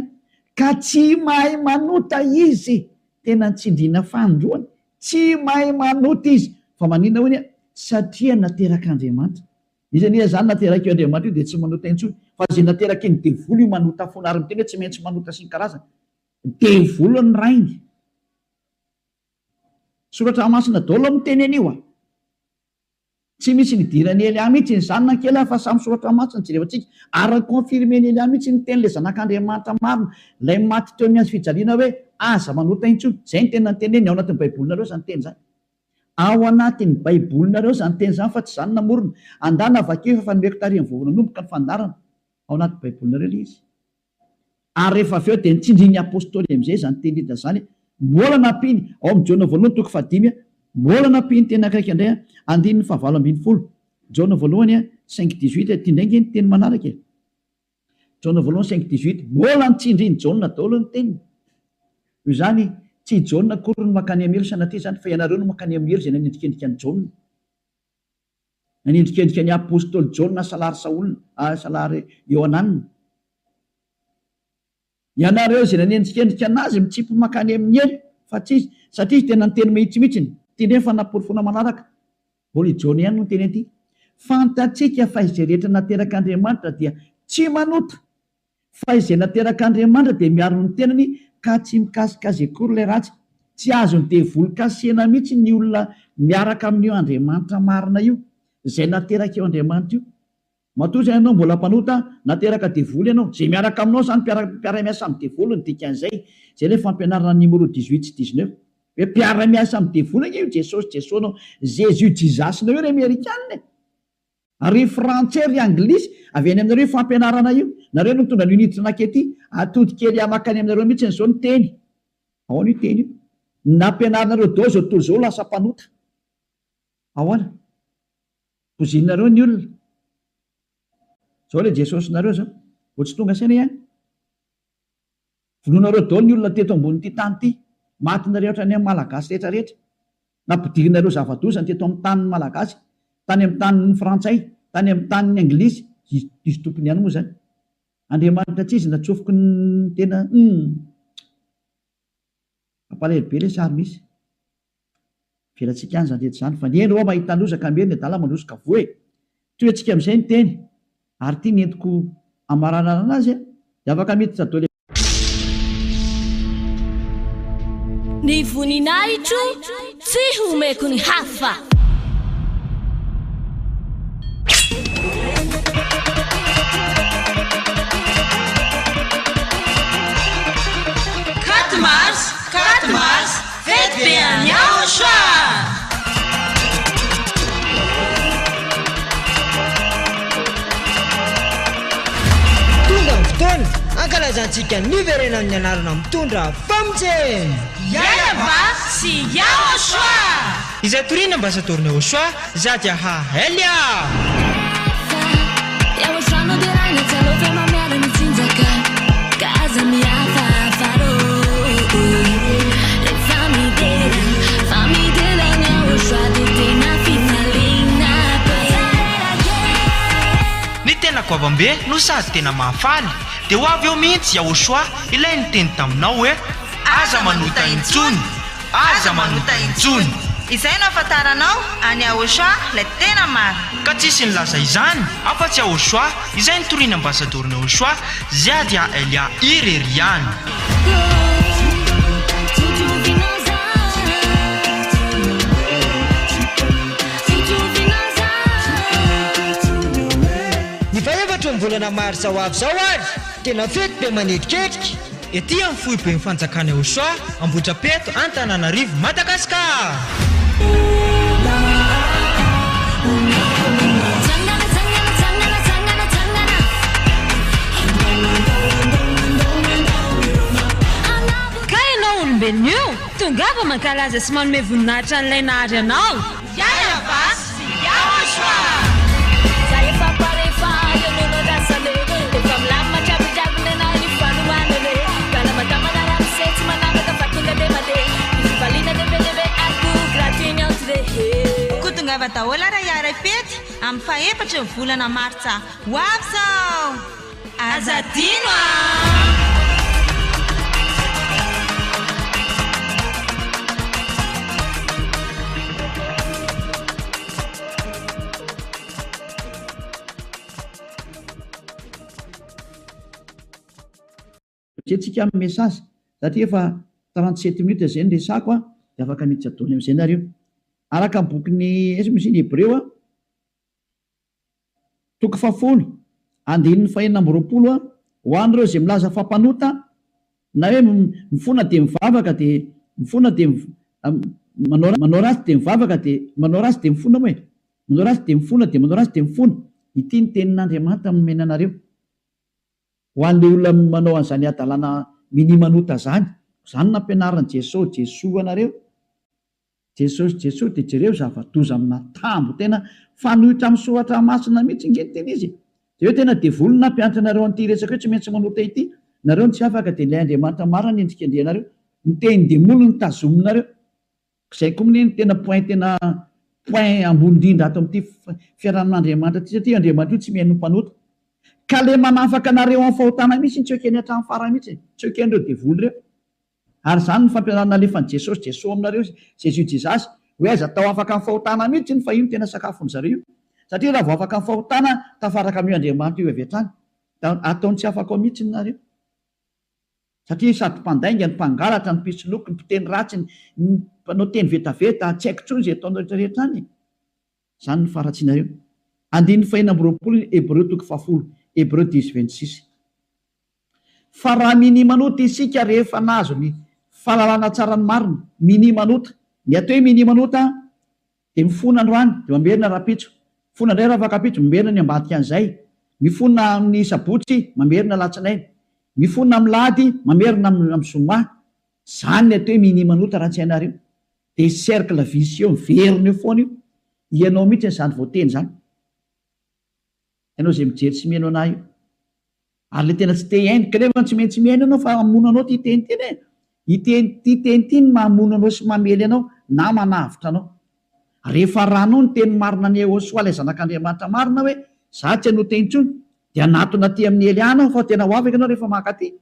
ka tsy mahay manota izy. Tena nitsindriana fanindroany, tsy mahay manota izy. Fa maninona hoy? Satria naterak'Andriamanitra. Izy anie izany naterak'io Andriamanitra io dia tsy manota intsony, fa izay nateraky ny devoly io manota foana ary miteny hoe tsy maintsy manota sy ny karazany. Devoly ny rainy. Soratra masina daholo miteny an'io a! Tsy misy nidiran'i Elia mihitsy izany na kely fa samy soratra masina no jerevantsika ary ni-confirmer-n'i Elia mihitsy ny tenin'ilay zanak'Andriamanitra marina, ilay maty teo amin'ny hazo fijaliana hoe aza manota intsony. Izay no tena noteneniny, ao anatin'ny baibolinareo izany teny izany. Ao anatin'ny baibolinareo izany teny izany fa tsy izaho no namorona. Andana vakio efa nomeko tarihin'ny vao nanomboka ny fandaharana. Ao anaty baibolinareo ilay izy. Ary rehefa avy eo dia nitsindrin'ny Apostoly amin'izay izany teny hita izany, mbola nampiany, ao amin'ny Jaona voalohany toko fahadimy, mbola nampiany teny akaiky indray, andininy fahavalo ambinifolo, Jaona voalohany cinq dix-huit, ity indray ange ny teny manaraka e! Jaona voalohany cinq dix-huit, mbola nitsindrin'i Jaona daholo ny teniny. Noho izany, tsy i Jaona akory no mankany amin'ny helo sanatria izany, fa ianareo no mankany amin'ny helo izay nanendrikendrika an'i Jaona. Nanendrikendrika ny apostoly Jaona salary Saola, salary Iohanana. Ianareo izay nanendrikendrika anazy mitsipy mankany amin'ny helo, fa tsy izy, satria izy tena niteny mahitsy mihitsiny. Ity indray ny fanaporofoana manaraka. Mbola i Jaona ihany no niteny an'ity. Fantatsika fa izay rehetra naterak'Andriamanitra dia tsy manota. Fa izay naterak'Andriamanitra dia miaro ny tenany ka tsy mikasika azy akory ilay ratsy. Tsy azon'ny devoly kasihina mihitsy ny olona miaraka amin'io Andriamanitra marina io, izay naterak'io Andriamanitra io. Matoa izany ianao mbola mpanota, nateraka devoly ianao. Izay miaraka aminao izany mpiara-miasa amin'ny devoly ny dikan'izay. Izay ilay fampianarana numéro dix-huit sy dix-neuf. Hoe mpiara-miasa amin'ny devoly ange io Jesosy Jesoa-nao, Jésus Jesus-nao io ry Amerikana e! Ry frantsay ry anglisy, avy any aminareo io fampianarana io. Nareo no nitondra an'io niditra nankety. Atody kely makany aminareo mihitsy izao ny teny. Ahoana io teny io? Nampianarinareo daholo izao tontolo izao ho lasa mpanota. Ahoana? Pozinareo ny olona. Izao ilay Jesosinareo izao. Vao tsy tonga saina ihany. Vonoinareo daholo ny olona teto ambonin'ity tany ity. Matinareo hatrany amin'ny Malagasy rehetra rehetra. Nampidirinareo zava-doza ny teto amin'ny tanin'ny Malagasy, tany amin'ny tanin'ny Frantsay, tany amin'ny tanin'ny Anglisy, izy izy tompony ihany moa izany. Andriamanitra tsy izy natsofoky ny tena humm. Mampalahelo be ilay sary misy. Avelantsika any izany rehetra izany fa ny hendry ho'a mahita loza ka miery ny adala mandroso ka voa e! Tohiantsika amin'izay ny teny ary ity ny entiko hamaranana anazy a! Dia afaka miditra daholo e! Ny voninahitro tsy homeko ny hafa. Quatre mars, quatre mars, Fety be any Aotra! Tonga ny fotoana hankalazantsika ny niverenan'ny anarana mitondra famonjena! Yalava sy Yahoshua! Izay toriana Ambasadaoron'i Yahoshua, Zadiaha Elia! Ny tena goavambe no sady tena mahafaly dia ho avy eo mihitsy Yahoshua ilay niteny taminao hoe aza manota intsony. Aza manota intsony! Izay no ahafantaranao an'i Yahoshuah ilay tena marina. Ka tsisy nilaza izany afa-tsy Yahoshuah izay nitorian'ny ambasadaoron'i Yahoshuah, Ziadia Elia irery ihany. Ny fahefatry ny volana marsa ho avy izao ary tena fety be manetriketrika. Ety amin'ny foiben'ny fanjakana Eosoa, Ambohitrapeto, Antananarivo, Madagasikara. Ka ianao olombelona io, tongava mankalaza sy manome voninahitra an'ilay nahary anao. Yayava sy Yahoshua! Za efa pare fa eo no nandrasana e Efa milamina hatramin'ny nenay ny fanohanana e Kalamadamana ramose tsy manambaka fa tonga de mandeha Ny fifaliana de be dia be ary koa gratuit ny entrée he. Koa tongava daholo ara hiaray fety amin'ny fahefatry ny volana martsa ho avy izao! Aza adino an! amin'izay tsika amin'ny message satria efa 37 minutes izay ny resako a, dia afaka miditra daholo amin'izay nareo. Araka ny bokin'ny, aiza moa izy iny, Hebreo a, toko fahafolo, andininy fahenina amby 20 a, ho an'ireo izay milaza fa mpanota, na hoe mifona dia mivavaka dia mifona dia manao manao ratsy dia mivavaka dia manao ratsy dia mifona moa e, manao ratsy dia mifona dia manao ratsy dia mifona. Ity ny tenin'Andriamanitra nomena anareo. Ho an'ilay olona manao an'izany hadalana minia manota izany, izany no nampianarin'i Jesosy Jesoa anareo. Jesosy Jesoa dia jereo zava-doza amina tambo tena fanohitra amin'ny soratra masina mihitsy nge ny tena izy e! Dia hoe tena devoly no nampianatra anareo an'ity resaka hoe tsy maintsy manota ity, nareo no tsy afaka dia ilay Andriamanitra marina no endrikendrehanareo, ny tenin-demoly no tazominareo. Izay koa anie no tena point tena point ambony indrindra ato amin'ity fiarahamin'Andriamanitra ity satria Andriamanitra io tsy mihaino ny mpanota. Ka le manafaka anareo amin'ny fahotana mihitsy no tsy ekeny hatramin'ny farany mihitsy e! Tsy eken'ireo devoly ireo. Ary izany no fampianarana nalefan'i Jesosy, Jesoa aminareo, Jésus Jesus, hoe aza atao afaka amin'ny fahotana mihitsy iny fa io no tena sakafon'ny zareo io. Satria raha vao afaka amin'ny fahotana, tafaraka amin'io Andriamanitra io avy hatrany. Da ataony tsy afaka ao mihitsy nareo. Satria sady mpandainga, ny mpangalatra, ny mpisoloky, ny mpiteny ratsy, ny mpanao teny vetaveta, tsy haiko intsony izay ataonareo rehetra rehetra any e. Izany no faharatsianareo. Andininy fahenina amby 20 ny Hebreo toko fahafolo, Hébreux dix 26. Fa raha minia manota isika rehefa nahazo ny fahalalana tsara ny marina, minia manota. Ny atao hoe minia manota dia mifona androany dia mamerina rahampitso, mifona indray rahafakampitso, mamerina ny ambadika an'izay, mifona amin'ny sabotsy, mamerina alatsinainy, mifona amin'ny lahady, mamerina amin'ny zoma. Izany ny atao hoe minia manota raha tsy hainareo. Dia cercle vicieux miverina eo foana io. Ianao mihitsy izany voateny izany. Ianao izay mijery sy mihaino anah io. Ary le tena tsy te hihaino, kanefa tsy maintsy mihaino ianao fa hamono anao ity teny ity anie. Ity ity teny ity no mamono anao sy mamely anao na manavotra anao. Rehefa arahanao ny teny marina an'i Yehosua ilay zanak'Andriamanitra marina hoe za tsy hanota intsony dia hanatona aty amin'i Eliana aho fa tena ho afaka ianao rehefa mankaty.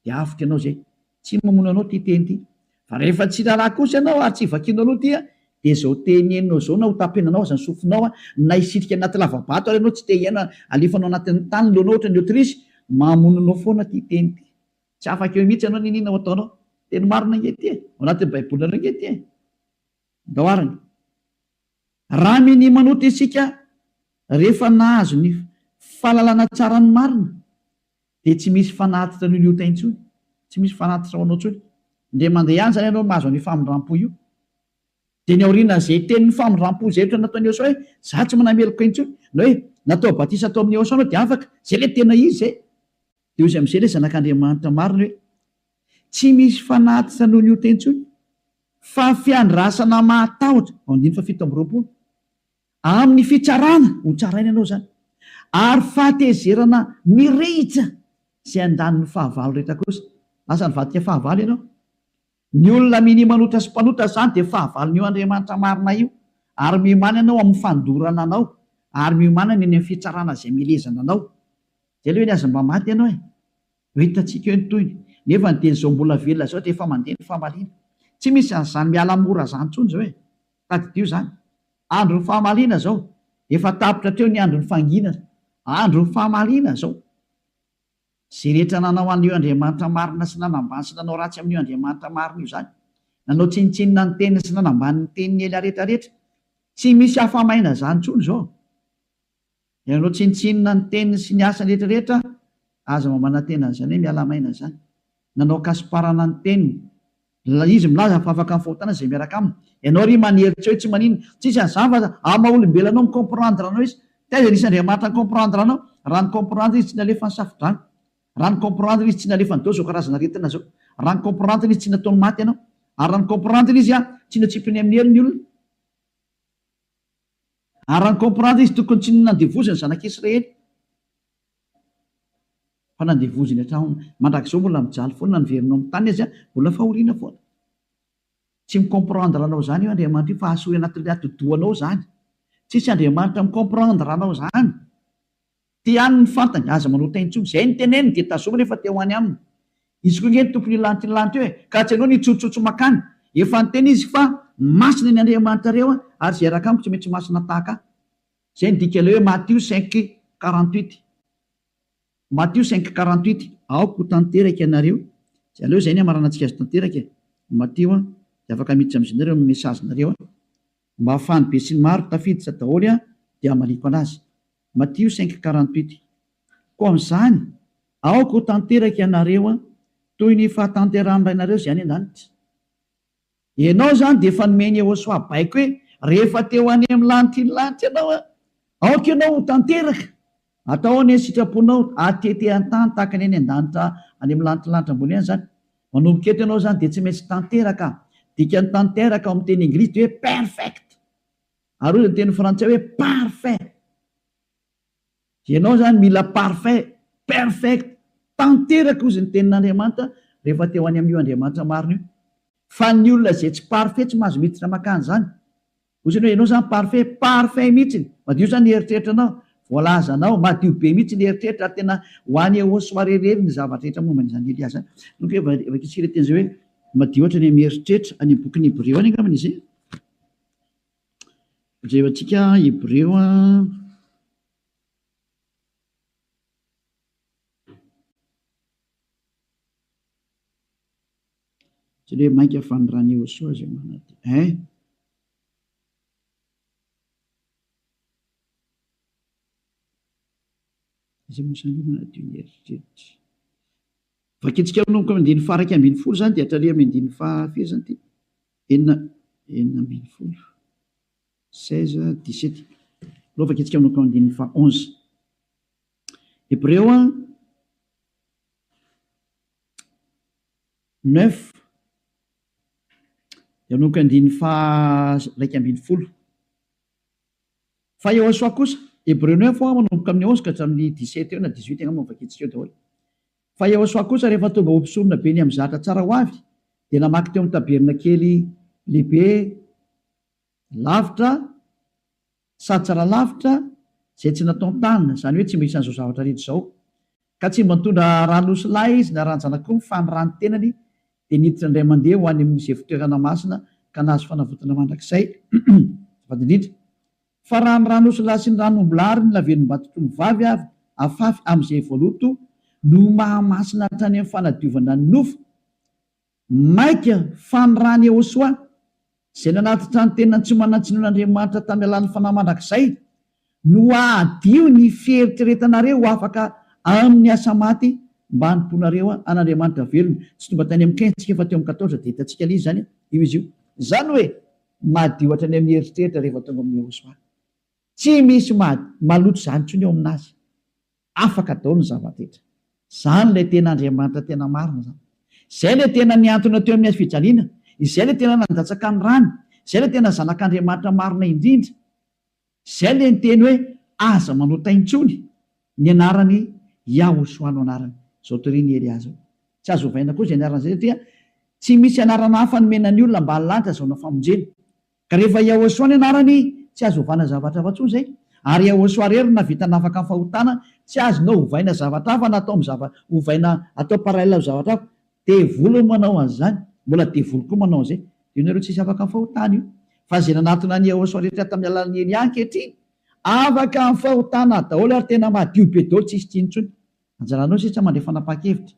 Dia avotra ianao izay. Tsy mamono anao ity teny ity. Fa rehefa tsy raharaha kosa ianao ary tsy vakianao aloha ity dia izao teny henonao izao na ho tapenanao aza ny sofinao na hisitrika anaty lava-bato ary ianao tsy te hihaino alefanao anatin'ny tany ny lohanao ohatran'ny autruche, mamono anao foana ity teny ity. Tsy afaka eo mihitsy ianao n'inona ho ataonao. Teny marina ange ity e. Ao anatin'ny baibolinareo ange ity e. Ndao arany. Raha minia manota isika rehefa nahazo ny fahalalana tsara ny marina dia tsy misy fanatitra noho ny ota intsony, tsy misy fanatitra ho anao intsony. Indray mandeha ihany izany ianao mahazo an'io famindrampo io. Dia ny aorianan'izay tenin'ny famindrampo izay ohatra nataon'i Yehosua hoe, za tsy manameloka intsony, na hoe natao batisa tao amin'i Yehosua anao dia afaka, izay ilay tena izy izay. Dia hoy izy amin'izay ilay zanak'Andriamanitra marina hoe, tsy misy fanatitra noho ny ota intsony, fa fiandrasana mahatahotra, ao andininy faha 27. Amin'ny fitsarana, ho tsaraina ianao izany, ary fahatezerana mirehitra izay handany ny fahavalo rehetra kosa. Lasa nivadika fahavalo ianao. Ny olona minia manota sy mpanota izany dia fahavalon'io Andriamanitra marina io, ary miomàna ianao amin'ny fandorana anao, ary miomàna ny any amin'ny fitsarana izay milezana anao. Izay aloha eny aza mba maty ianao e! Ho hitantsika eo ny tohiny. Nefa ny dia izao mbola velona izao dia efa mandeha ny famaliana. Tsy misy an'izany miala mora izany intsony izao e! Tadidio izany. Andron'ny fahamaliana izao. Efa tapitra hatreo ny andron'ny fanginana. Andron'ny fahamaliana izao. Izay rehetra nanao an'io Andriamanitra marina sy nanambany sy nanao ratsy amin'io Andriamanitra marina io izany. Nanao tsinontsinona ny teniny sy nanambany ny tenin'i Elia rehetra rehetra. Tsy misy afa-maina izany intsony izao. Ianareo tsinontsinona ny teniny sy ny asany rehetra rehetra, aza mba manantena an'izany hoe miala maina izany. Nanao kasiparana ny teniny. Izy milaza fa afaka amin'ny fahotana izay miaraka aminy. Ianao ry manery tsy hoe tsy maninona. Tsisy an'izany fa amin'ny maha olombelona anao mi-comprendre anao izy. Taiza nisy Andriamanitra ni-comprendre anao? Raha ni-comprendre izy tsy nalefa ny safo-drano. Raha ni-comprendre izy tsy nalefany daholo izao karazana aretina izao. Raha ni-comprendre izy tsy nataony maty ianao. Ary raha ni-comprendre izy tsy notsipiny amin'ny helo ny olona. Ary raha ni-comprendre izy tokony tsy nandevoziny ny zanak'Israely fa nandevoziny hatramin'ny mandrakizao mbola mijaly foana na niverina ao amin'ny tany aza mbola fahoriana foana. Tsy mi-comprendre anao izany io Andriamanitra io fa asory anatin'ilay atidohanao izany. Tsisy Andriamanitra mi-comprendre anao izany. Ty ihany ny fantany, aza manota intsony. Izay ny teneniny dia tazomy rehefa te ho any aminy. Izy koa ange no tompon'io lanitra io lanitra io e! Ka tsy ianao no hitsotsotsy makany. Efa niteny izy fa masina ny Andriamanitrareo ary izay hiaraka amiko tsy maintsy masina tahaka ahy. Izay ny dikan'ilay hoe Matio 5 48. Matio 5 48. Aoka ho tanteraka ianareo. Izay aleo izay ny hamaranantsika azy tanteraka e. Matio an, dia afaka miditra amin'izay nareo amin'ny message nareo an. Mba ahafahan'ny besinimaro tafiditra daholo an, dia hamaliako anazy. Matio cinq 48. Koa amin'izany, aoka ho tanteraka ianareo an, toy ny fahatanterahan'ny Rainareo izay any an-danitra. Ianao izany dia efa nomen'i Yehosua baiko hoe, rehefa te ho any amin'ny lanitry ny lanitra ianao an, aoka ianao ho tanteraka. Atao anie ny sitraponao, atete an-tany tahaka ny any an-danitra any amin'ny lanitry ny lanitra ambony any izany. Manomboka eto ianao izany dia tsy maintsy tanteraka. Dikan'ny tanteraka ao amin'ny teny anglisy dia hoe perfect. Ary hoy ny teny frantsay hoe parfait. Ianao izany mila parfait, perfect, tanteraka hozy ny tenin'Andriamanitra rehefa te ho any amin'io Andriamanitra marina io. Fa ny olona izay tsy parfait tsy mahazo miditra makany izany. Hozy ianao, ianao izany parfait, parfait mihitsy, madio izany ny eritreritranao, voalazanao, madio be mihitsy ny eritreritra ary tena ho any au soirée irery ny zavatra rehetra momba an'izany Elia izany. Donc vakintsika ilay teny izay hoe madio ohatra ny amin'ny eritreritra, any amin'ny bokin'ny Hebreo any angambany izy e. Jerentsika Hebreo a. Tsy hoe mainka fa ny ran'i Yehosua izay manadio. Hein? Iza moa izany manadio ny eritreritra? Vakintsika manomboka amin'ny andininy faha 11 izany dia hatrany amin'ny andininy faha firy izany ity? Enina, 16, 16, 17. Aleo vakintsika manomboka amin'ny andininy faha 11. Hebreo a. Neuf, dia manomboka andininy faha 11. Fa Yehosua kosa, Hebreo neuf a, manomboka amin'ny onze ka hatramin'ny dix-sept eo na dix-huit angamba no vakintsika eo daholo. Fa Yehosua kosa rehefa tonga ho mpisorona be ny amin'ny zatra tsara ho avy, dia namaky teo amin'ny tabernakely lehibe lavitra sady tsara lavitra izay tsy nataon-tanana, izany hoe tsy mba isan'izao zavatra rehetra izao. Ka tsy mba nitondra ran'osilahy izy na ran-janak'omby fa ny ran'ny tenany dia niditra indray mandeha ho any amin'izay fitoerana masina ka nahazo fanavotana mandrakizay. Azafady indrindra. Fa raha ny ran'osilahy sy ny ran'ombilahy ary ny lavenom-batotr'ombivavy avy afafy amin'izay voaloto no mahamasina hatrany amin'ny fanadiovana ny nofo, Mainka fa ny ran'i Yehosua, izay nanatitra ny tenany tsy manan-tsinoan'Andriamanitra tamin'ny alalan'ny Fanahy mandrakizay, no hahadio ny fieritreretanareo ho afaka amin'ny asa maty mba hanompoanareo an'Andriamanitra velona. Tsy tonga tany amin'ny quinze tsika fa teo amin'ny quatorze dia hitantsika ilay izy izany, io izy io. Izany hoe madio hatrany amin'ny eritreritra rehefa tonga amin'i Yehosua. Tsy misy maloto izany intsony eo aminazy. Afaka daholo ny zava-drehetra. Izany ilay tena Andriamanitra tena marina izany. Izay ilay tena nihantona teo amin'ny hazo fijaliana. Izay ilay tena nandatsaka ny rany. Izay ilay tena Zanak'Andriamanitra marina indrindra. Izay ilay niteny hoe aza manota intsony. Ny anarany Yahoshuah no anarany. Izao torian'i Elia izao. Tsy azo ovaina koa izay anarana izay satria tsy misy anarana hafa nomena ny olona ambany lanitra azahoana famonjena. Ka rehefa Yahoshuah ny anarany, tsy azo ovana zavatra hafa intsony izay. Ary Yahoshuah irery no nahavita nafaka ny fahotana, tsy azonao ovaina zavatra hafa na atao amin'ny zava, ovaina atao parallèle amin'ny zavatra hafa. Devoly no manao an'izany, mbola devoly koa manao an'izay. Io nareo tsisy afaka amin'ny fahotana io. Fa izay nanatona an'i Yahoshuah rehetra tamin'ny alalan'i Elia ankehitriny, afaka amin'ny fahotana daholo ary tena madio be daholo tsisy tsiny intsony. Anjaranao sisa mandray fanapahan-kevitra.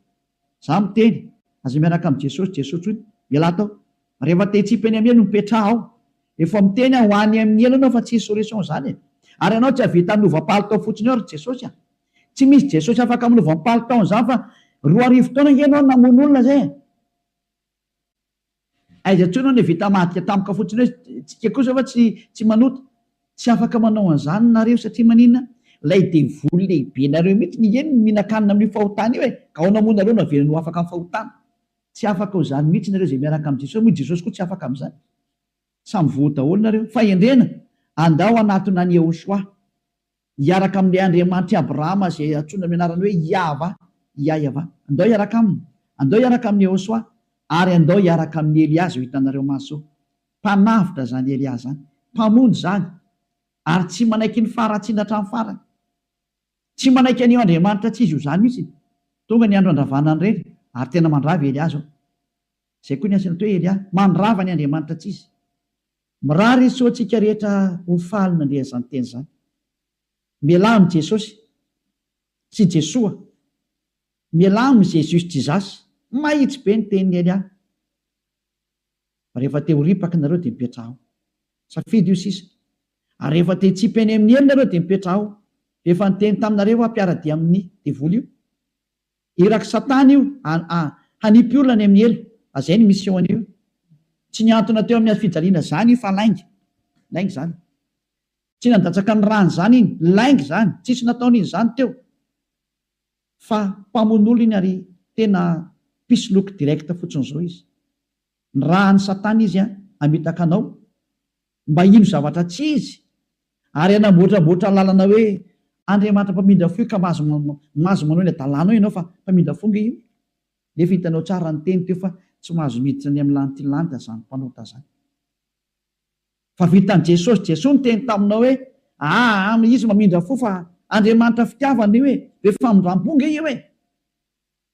Za miteny, aza miaraka amin'i Jesosy, Jesosy intsony, mialà tao. Rehefa te hitsipy eny amin'ny helo, mipetraha ao. Efa miteny aho, ho any amin'ny helo ianao fa tsisy solution izany e. Ary ianao tsy hahavita hanova palitao fotsiny eo ry Jesosy a. Tsy misy Jesosy afaka manova ny palitaony izany fa 2000 taona ange ianao no namono olona izay e. Aiza intsony hono vita madika tampoka fotsiny hoe tsika kosa fa tsy tsy manota. Tsy afaka manao an'izany nareo satria maninona? Ilay devoly lehibe nareo mihitsy nge no mihinan-kanina amin'io fahotana io e! Ka ahoana moa nareo no avelany ho afaka amin'ny fahotana? Tsy afaka ho izany mihitsy nareo izay miaraka amin'i Jesosy, moa i Jesosy koa tsy afaka amin'izany. Samy voa daholo nareo. Fahendrena, andao hanatona an'i Yehoshuah. Hiaraka amin'ilay Andriamanitr'i Abrahama izay antsoina amin'ny anarany hoe Iahvah, Iaiavah. Andao hiaraka aminy. Andao hiaraka amin'i Yehosua. Ary andao hiaraka amin'i Elia izao hitanareo maso izao. Mpanavotra izany Elia izany. Mpamonjy izany. Ary tsy manaiky ny faharatsiana hatramin'ny farany. Tsy manaiky an'io Andriamanitra tsy izy io izany mihitsy. Tonga ny andro handravana an'ireny. Ary tena mandrava i Elia izao. Izay koa ny asany atao hoe Elia. Mandrava ny Andriamanitra tsy izy. Mirary soa antsika rehetra ho faly nandre an'izany teny izany. Mialà amin'i Jesosy sy Jesoa. Mialà amin'i Jesus Jesus. Mahitsy be ny tenin'i Elia. Fa rehefa te ho ripaka nareo dia mipetraha ao. Safidy io sisa. Ary rehefa te hitsipy any amin'ny helo nareo dia mipetraha ao. Efa niteny taminareo aho mpiara-dia amin'ny devoly io. Irak'i satana io a hanipy olona any amin'ny helo. A zay ny mission an'io. Tsy nihantona teo amin'ny hazofijaliana zany io fa lainga. Lainga zany. Tsy nandatsaka ny rany zany iny. Lainga zany. Tsisy nataony iny zany teo. Fa mpamono olona iny ary tena mpisoloky direct fotsiny zao izy. Nirahan'i satana izy hamitaka anao mba hino zavatra tsy izy ary hanamboatramboatra lalana hoe Andriamanitra mpamindra fo io ka mahazo mahazo manao ny adalanao ianao fa mpamindra fo nge io. Nefa hitanao tsara ny teny teo fa tsy mahazo miditra any amin'ny lanity lanitra zany mpanota zany. Fa vitan'i Jesosy Jesoa niteny taminao hoe aa izy mamindra fo fa Andriamanitra fitiavana io e, be famindrampo nge io e.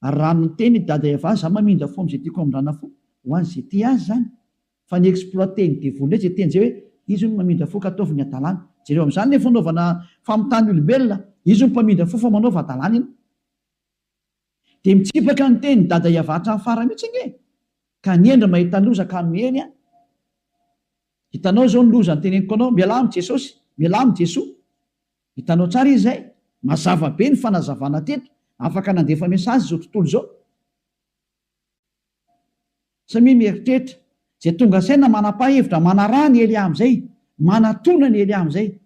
Ary raha niteny i Dada Eva za mamindra fo amin'izay tiako hamindrana fo, ho an'izay tia azy izany. Fa ny exploiter-n'ny devoly indray izay teny izay hoe izy hono mamindra fo ka ataovy ny hadalana. Jereo amin'izany ilay fanaovana famitahana olombelona, izy hono mpamindra fo fa manaova hadalana ianao. Dia mitsipaka ny tenin'i Dada Eva hatramin'ny farany mihitsy ange e! Ka ny hendry mahita loza ka miheny an! Hitanao izao ny loza noteneniko anao, mialà amin'i Jesosy, mialà amin'i Jesoa. Hitanao tsara izy izay? Mazava be ny fanazavana teto, afaka nandefa message izao tontolo izao. Samia mieritreritra, izay tonga saina manapaha hevitra manaraha ny Elia amin'izay, manatona ny Elia amin'izay.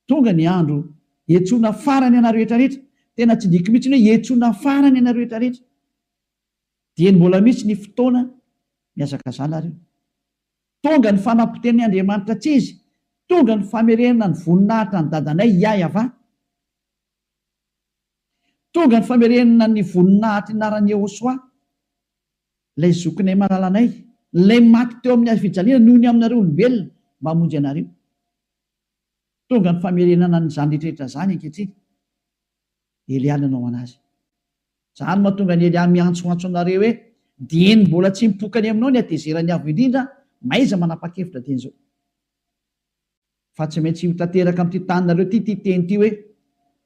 Tonga ny andro hiantsoana farany anareo rehetra rehetra, tena tsindriako mihitsy ny hoe hiantsoana farany anareo rehetra rehetra. Dieny mbola misy ny fotoana mihazakazaha nareo. Tonga ny fanapotehan'ny Andriamanitra tsy izy, tonga ny famerenana ny voninahitra an'i dadanay Yah-Yavah. Tonga ny famerenana ny voninahitry anaran'i Yehosua, ilay zokinay malalanay, ilay maty teo amin'ny hazo fijaliana noho ny aminareo olombelona mba hamonjy anareo. Tonga ny famerenana an'izany rehetra rehetra izany ankehitriny. Elia nanao anazy. Izany no mahatonga an'i Elia miantsoantso anareo hoe, Dieny mbola tsy mipoka any aminao ny hatezeran'ny Avo Indrindra, mahaiza manapa-kevitra dieny izao. Fa tsy maintsy ho tanteraka amin'ity taninareo ity ity teny ity hoe,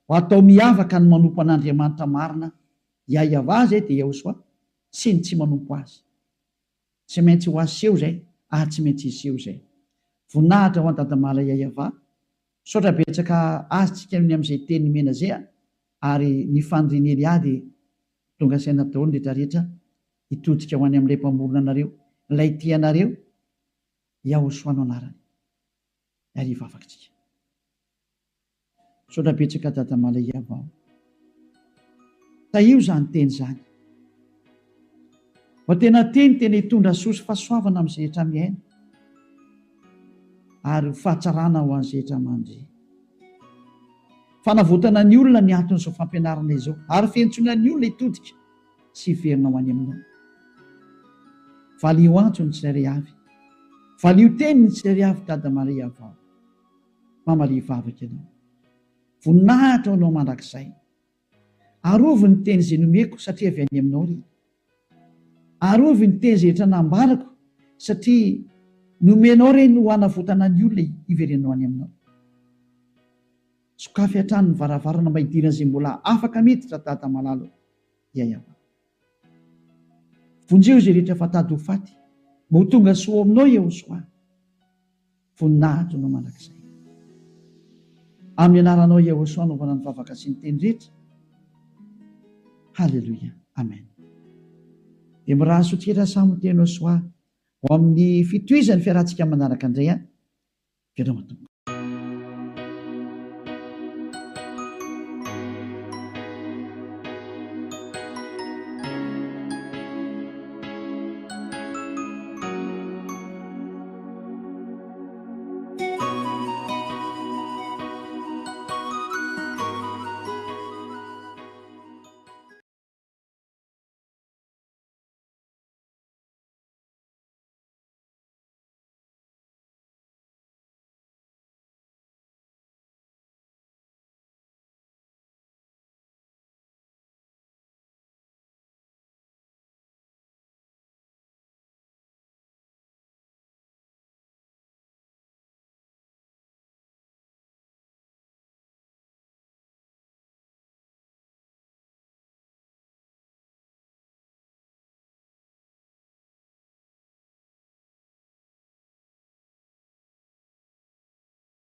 Ho atao miavaka ny manompo an'Andriamanitra marina, Yahweh izay dia Yahoshuah, sy ny tsy manompo Azy. Tsy maintsy ho aseho izay ary tsy maintsy hiseho izay. Voninahitra ho an'i Dadamala Yahweh. Misaotra betsaka azy tsika ny amin'izay teny nomena zay a! Ary ny fanirian'i Elia dia tonga saina daholo ny rehetra rehetra hitodika ho any amin'ilay mpamorona anareo, ilay tia anareo, Yahoshua no anarany. Ary hivavaka tsika. Misaotra betsaka Dada Malahia vao. Tahio izany teny izany. Mba tena teny tena hitondra soa sy fahasoavana amin'izay rehetra miaina. Ary ho fahatsarana ho an'izay rehetra mandre. Fanavotana ny olona ny anton'izao fampianarana izao. Ary fiantsoana ny olona hitodika sy hiverina ho any aminao. Valio antso ny tsirairay avy. Valio teny ny tsirairay avy Dada Maria vao. Mamalia vavaka ianao. Voninahitra ho anao mandrakizay. Arovy ny teny izay nomeko satria avy any aminao ry. Arovy ny teny izay rehetra nambarako satria nomenao ireny ho hanavotana ny olona hiverenao any aminao. Sokafy hatrany ny varavarana mba hidiran'izay mbola afaka miditra Dada malala o. Yayaba. Vonjeo izay rehetra efa tady ho faty mba ho tonga soa ao aminao Yehosoa. Voninahitra anao mandrakizay. Amin'ny anaranao Yehosua anaovana ny vavaka sy ny teny rehetra. Haleloia. Amen. Dia mirary soa tsika samy ho teny Yehosua ho amin'ny fitohizan'ny fiarahantsika manaraka indray an. Veloma tompoko.